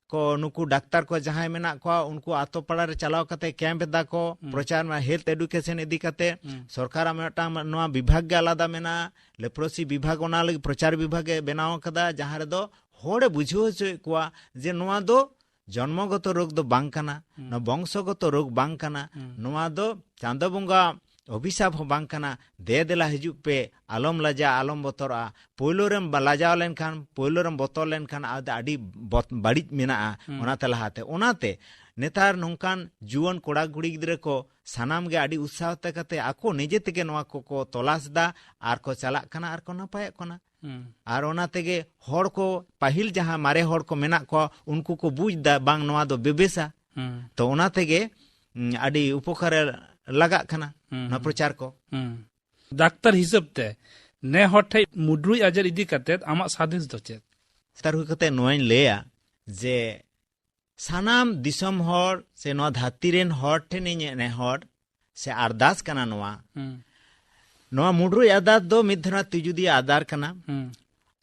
ᱠᱚ, ᱱᱩᱠᱩ ᱰᱟᱠᱛᱟᱨ ᱠᱚ ᱡᱟᱦᱟᱸᱭ ᱢᱮᱱᱟᱜ ᱠᱚᱣᱟ, ᱩᱱᱠᱩ ᱟᱛᱳ ᱯᱟᱲᱟ ᱨᱮ ᱪᱟᱞᱟᱣ ᱠᱟᱛᱮ ᱠᱮᱢᱯ ᱮᱫᱟ ᱠᱚ, ᱦᱩᱸ᱾ ᱯᱨᱚᱪᱟᱨ ᱢᱟ ᱦᱮᱞᱛᱷ ᱮᱰᱩᱠᱮᱥᱚᱱ ᱤᱫᱤ ᱠᱟᱛᱮ᱾ ᱦᱩᱸ᱾ ᱥᱚᱨᱠᱟᱨᱟᱜ ᱢᱤᱫᱴᱟᱝ ᱱᱚᱣᱟ ᱵᱤᱵᱷᱟᱜᱽ ᱜᱮ ᱟᱞᱟᱫᱟ ᱢᱮᱱᱟᱜᱼᱟ, ᱞᱮᱯᱨᱳᱥᱤ ᱵᱤᱵᱷᱟᱜᱽ, ᱚᱱᱟ ᱞᱟᱹᱜᱤᱫ ᱯᱨᱚᱪᱟᱨ ᱵᱤᱵᱷᱟᱜᱽ ᱮ ᱵᱮᱱᱟᱣ ᱟᱠᱟᱫᱟ, ᱡᱟᱦᱟᱸ ᱨᱮᱫᱚ ᱦᱚᱲᱮ ᱵᱩᱡᱷᱟᱹᱣ ᱦᱚᱪᱚᱭᱮᱫ ᱠᱚᱣᱟ ᱡᱮ ᱱᱚᱣᱟ ᱫᱚ ᱡᱚᱱᱢᱚᱜᱚᱛᱚ ᱨᱳᱜᱽ ᱫᱚ ᱵᱟᱝ ᱠᱟᱱᱟ, ᱦᱩᱸ᱾ ᱱᱚᱣᱟ ᱵᱚᱝᱥᱚᱜᱚᱛᱚ ᱨᱳᱜᱽ ᱵᱟᱝ ᱠᱟᱱᱟ, ᱦᱩᱸ᱾ ᱱᱚᱣᱟ ᱫᱚ ᱪᱟᱸᱫᱚ ᱵᱚᱸᱜᱟ ᱚᱵᱷᱤᱥᱟᱯ ᱦᱚᱸ ᱵᱟᱝ ᱠᱟᱱᱟ᱾ ᱫᱮ ᱫᱮᱞᱟ ᱦᱤᱡᱩᱜ ᱯᱮ, ᱟᱞᱚᱢ ᱞᱟᱡᱟᱜᱼᱟ, ᱟᱞᱚᱢ ᱵᱚᱛᱚᱨᱚᱜᱼᱟ᱾ ᱯᱳᱭᱞᱳ ᱨᱮᱢ ᱵᱟ-, ᱞᱟᱡᱟᱣ ᱞᱮᱱᱠᱷᱟᱱ, ᱯᱳᱭᱞᱳ ᱨᱮᱢ ᱵᱚᱛᱚᱨ ᱞᱮᱱᱠᱷᱟᱱ ᱟᱫᱚ ᱟᱹᱰᱤ ᱵᱚᱛ-, ᱵᱟᱹᱲᱤᱡ ᱢᱮᱱᱟᱜᱼᱟ᱾ ᱦᱩᱸ᱾ ᱚᱱᱟᱛᱮ ᱞᱟᱦᱟᱛᱮ, ᱚᱱᱟᱛᱮ ᱱᱮᱛᱟᱨ ᱱᱚᱝᱠᱟᱱ ᱡᱩᱣᱟᱹᱱ ᱠᱚᱲᱟ ᱠᱩᱲᱤ ᱜᱤᱫᱽᱨᱟᱹ ᱠᱚ ᱥᱟᱱᱟᱢ ᱜᱮ ᱟᱹᱰᱤ ᱩᱛᱥᱟᱦᱚ ᱛᱮ ᱠᱟᱛᱮ ᱟᱠᱚ ᱱᱤᱡᱮ ᱛᱮᱜᱮ ᱱᱚᱣᱟ ᱠᱚᱠᱚ ᱛᱚᱞᱟᱥ ᱫᱟ ᱟᱨ ᱠᱚ ᱪᱟᱞᱟᱜ ᱠᱟᱱᱟ ᱟᱨ ᱠᱚ ᱱᱟᱯᱟᱭᱚᱜ ᱠᱟᱱᱟ᱾ ᱦᱩᱸ᱾ ᱟᱨ ᱚᱱᱟ ᱛᱮᱜᱮ ᱦᱚᱲ ᱠᱚ, ᱯᱟᱹᱦᱤᱞ ᱡᱟᱦᱟᱸ ᱢᱟᱨᱮ ᱦᱚᱲ ᱠᱚ ᱢᱮᱱᱟᱜ ᱠᱚᱣᱟ, ᱩᱱᱠᱩ ᱠᱚ ᱵᱩᱡᱽ ᱫᱟ ᱵᱟᱝ ᱱᱚᱣᱟ ᱫᱚ ᱵᱮᱵᱮᱥᱟ᱾ ᱦᱩᱸ᱾ ᱛᱚ ᱚᱱᱟ ᱛᱮᱜᱮ, ᱩᱸ, ᱟᱹᱰᱤ ᱩᱯᱚᱠᱟᱨᱮ ᱞᱟᱜᱟᱜ ᱠᱟᱱᱟ ᱦᱩᱸ, ᱱᱚᱣᱟ ᱦᱩᱸ᱾ ᱯᱨᱚᱪᱟᱨ ᱠᱚ᱾ ᱦᱩᱸ᱾ ᱰᱟᱠᱛᱟᱨ ᱦᱤᱥᱟᱹᱵ ᱛᱮ ᱱᱮ ᱦᱚᱲ ᱴᱷᱮᱡ ᱢᱩᱰᱨᱩᱡ ᱟᱡᱟᱨ ᱤᱫᱤ ᱠᱟᱛᱮ ᱟᱢᱟᱜ ᱥᱟᱸᱫᱮᱥ ᱫᱚ ᱪᱮᱫ? ᱰᱟᱠᱛᱟᱨ ᱦᱩᱭ ᱠᱟᱛᱮ ᱱᱚᱣᱟᱧ ᱞᱟᱹᱭᱟ ᱡᱮ ᱥᱟᱱᱟᱢ ᱫᱤᱥᱚᱢ ᱦᱚᱲ ᱥᱮ ᱱᱚᱣᱟ ᱫᱷᱟᱹᱨᱛᱤ ᱨᱮᱱ ᱦᱚᱲ ᱴᱷᱮᱱ ᱤᱧ ᱱᱮᱦᱚᱨ ᱥᱮ ᱟᱨᱫᱟᱥ ᱠᱟᱱᱟ ᱱᱚᱣᱟ᱾ ᱦᱩᱸ᱾ ᱱᱚᱣᱟ ᱢᱩᱰᱨᱩᱡ ᱟᱡᱟᱨ ᱫᱚ ᱢᱤᱫ ᱫᱷᱟᱨᱟ ᱛᱤᱡᱩ ᱫᱤᱭᱮ ᱟᱡᱟᱨ ᱠᱟᱱᱟ᱾ ᱦᱩᱸ᱾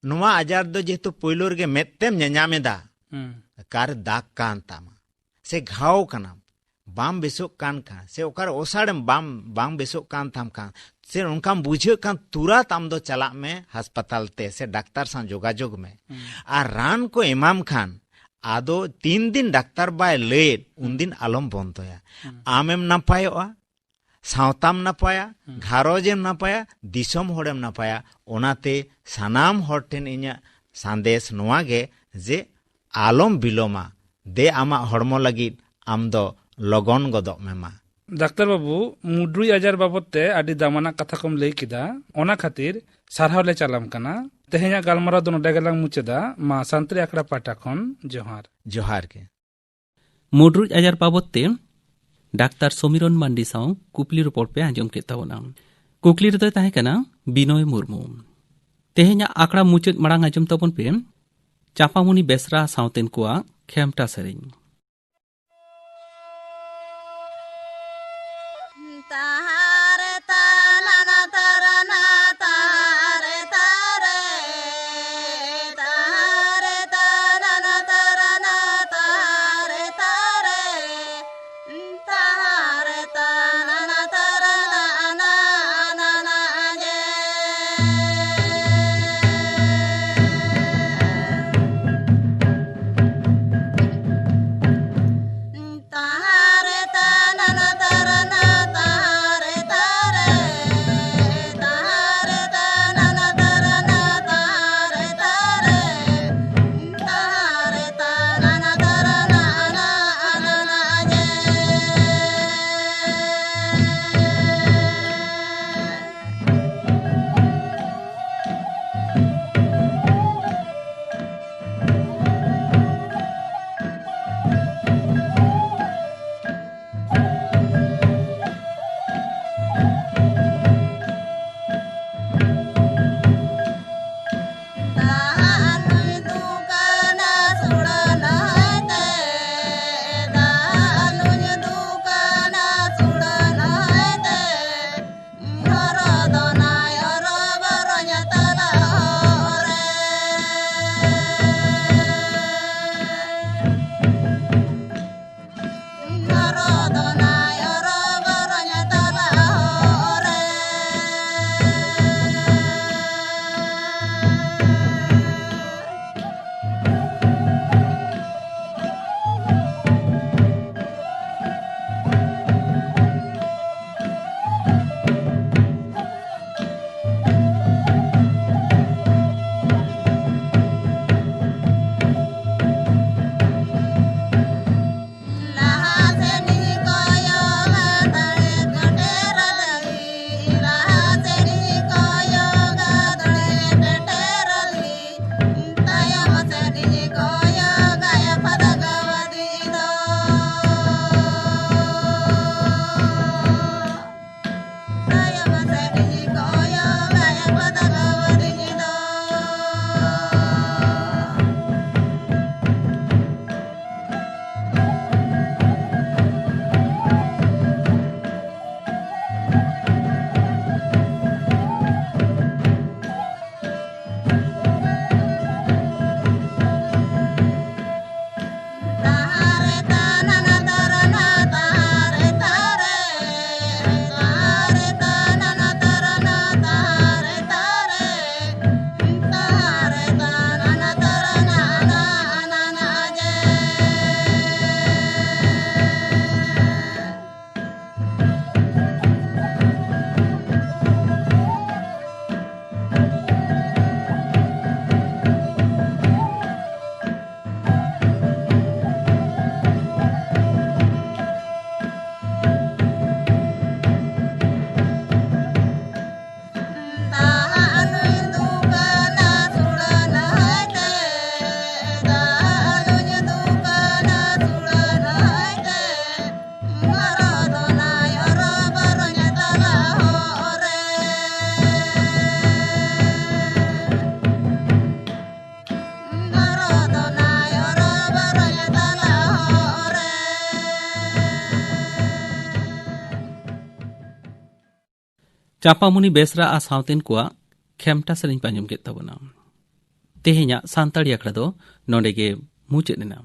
ᱱᱚᱣᱟ ᱟᱡᱟᱨ ᱫᱚ ᱡᱮᱦᱮᱛᱩ ᱯᱳᱭᱞᱳ ᱨᱮᱜᱮ ᱢᱮᱫ ᱛᱮᱢ ᱧᱮᱧᱟᱢ ᱮᱫᱟ, ᱦᱩᱸ᱾ ᱚᱠᱟᱨᱮ ᱫᱟᱜᱽ ᱠᱟᱱ ᱛᱟᱢᱟ ᱥᱮ ᱜᱷᱟᱣ ᱠᱟᱱᱟᱢ, ᱵᱟᱢ ᱵᱮᱥᱚᱜ ᱠᱟᱱ ᱠᱷᱟᱱ ᱥᱮ ᱚᱠᱟᱨᱮ ᱚᱥᱟᱲᱮᱢ ᱵᱟᱢ, ᱵᱟᱝ ᱵᱮᱥᱚᱜ ᱠᱟᱱ ᱛᱟᱢ ᱠᱷᱟᱱ ᱥᱮ ᱚᱱᱠᱟᱢ ᱵᱩᱡᱷᱟᱹᱜ ᱠᱷᱟᱱ ᱛᱩᱨᱟᱛ ᱟᱢ ᱫᱚ ᱪᱟᱞᱟᱜ ᱢᱮ ᱦᱟᱥᱯᱟᱛᱟᱞ ᱛᱮ ᱥᱮ ᱰᱟᱠᱛᱟᱨ ᱥᱟᱶ ᱡᱳᱜᱟᱡᱳᱜᱽ ᱢᱮ᱾ ᱦᱩᱸ᱾ ᱟᱨ ᱨᱟᱱ ᱠᱚ ᱮᱢᱟᱢ ᱠᱷᱟᱱ ᱟᱫᱚ ᱛᱤᱱ ᱫᱤᱱ ᱰᱟᱠᱛᱟᱨ ᱵᱟᱭ ᱞᱟᱹᱭᱮᱫ, ᱦᱩᱸ᱾ ᱩᱱᱫᱤᱱ ᱟᱞᱚᱢ ᱵᱚᱱᱫᱚᱭᱟ᱾ ᱦᱩᱸ᱾ ᱟᱢᱮᱢ ᱱᱟᱯᱟᱭᱚᱜᱼᱟ, ᱥᱟᱶᱛᱟᱢ ᱱᱟᱯᱟᱭᱟ, ᱦᱩᱸ᱾ ᱜᱷᱟᱨᱚᱸᱡᱽ ᱮᱢ ᱱᱟᱯᱟᱭᱟ, ᱫᱤᱥᱚᱢ ᱦᱚᱲᱮᱢ ᱱᱟᱯᱟᱭᱟ᱾ ᱚᱱᱟᱛᱮ ᱥᱟᱱᱟᱢ ᱦᱚᱲ ᱴᱷᱮᱱ ᱤᱧᱟᱹᱜ ᱥᱟᱸᱫᱮᱥ ᱱᱚᱣᱟ ᱜᱮ ᱡᱮ ᱟᱞᱚᱢ ᱵᱤᱞᱚᱢᱟ, ᱫᱮ ᱟᱢᱟᱜ ᱦᱚᱲᱢᱚ ᱞᱟᱹᱜᱤᱫ ᱟᱢ ᱫᱚ ᱞᱚᱜᱚᱱ ᱜᱚᱫᱚᱜ ᱢᱮ ᱢᱟ᱾ ᱰᱟᱠᱛᱟᱨ ᱵᱟᱹᱵᱩ, ᱢᱩᱰᱨᱩᱡ ᱟᱡᱟᱨ ᱵᱟᱵᱚᱫ ᱛᱮ ᱟᱹᱰᱤ ᱫᱟᱢᱟᱱᱟᱜ ᱠᱟᱛᱷᱟ ᱠᱚᱢ ᱞᱟᱹᱭ ᱠᱮᱫᱟ, ᱚᱱᱟ ᱠᱷᱟᱹᱛᱤᱨ ᱥᱟᱨᱦᱟᱣ ᱞᱮ ᱪᱟᱞᱟᱢ ᱠᱟᱱᱟ᱾ ᱛᱮᱦᱮᱧᱟᱜ ᱜᱟᱞᱢᱟᱨᱟᱣ ᱫᱚ ᱱᱚᱰᱮ ᱜᱮᱞᱟᱝ ᱢᱩᱪᱟᱹᱫᱟ᱾ ᱢᱟ ᱥᱟᱱᱛᱟᱲᱤ ᱟᱠᱷᱲᱟ ᱯᱟᱦᱴᱟ ᱠᱷᱚᱱ ᱡᱚᱦᱟᱨ᱾ ᱡᱚᱦᱟᱨ ᱜᱮ᱾ ᱢᱩᱰᱨᱩᱡ ᱟᱡᱟᱨ ᱵᱟᱵᱚᱫ ᱛᱮ ᱰᱟᱠᱛᱟᱨ ᱥᱚᱢᱤᱨᱚᱱ ᱢᱟᱱᱰᱤ ᱥᱟᱶ ᱠᱩᱠᱞᱤ ᱨᱚᱯᱚᱲ ᱯᱮ ᱟᱸᱡᱚᱢ ᱠᱮᱫ ᱛᱟᱵᱚᱱᱟ᱾ ᱠᱩᱠᱞᱤ ᱨᱮᱫᱚᱭ ᱛᱟᱦᱮᱸ ᱠᱟᱱᱟ ᱵᱤᱱᱚᱭ ᱢᱩᱨᱢᱩ᱾ ᱛᱮᱦᱮᱧᱟᱜ ᱟᱠᱷᱲᱟ ᱢᱩᱪᱟᱹᱫ ᱢᱟᱲᱟᱝ ᱟᱸᱡᱚᱢ ᱛᱟᱵᱚᱱ ᱯᱮ ᱪᱟᱯᱟᱢᱩᱱᱤ ᱵᱮᱥᱨᱟ ᱥᱟᱶᱛᱮᱱ ᱠᱚᱣᱟᱜ ᱠᱷᱮᱢᱴᱟ ᱥᱮᱨᱮᱧ᱾ ᱪᱟᱸᱯᱟᱢᱩᱱᱤ ᱵᱮᱥᱨᱟ ᱟᱨ ᱥᱟᱶᱛᱮᱱ ᱠᱚᱣᱟᱜ ᱠᱷᱮᱢᱴᱟ ᱥᱮᱨᱮᱧ ᱯᱮ ᱟᱸᱡᱚᱢ ᱠᱮᱫ ᱛᱟᱵᱚᱱᱟ᱾ ᱛᱮᱦᱮᱧᱟᱜ ᱥᱟᱱᱛᱟᱲᱤ ᱟᱠᱷᱲᱟ ᱫᱚ ᱱᱚᱰᱮ ᱜᱮ ᱢᱩᱪᱟᱹᱫ ᱮᱱᱟ᱾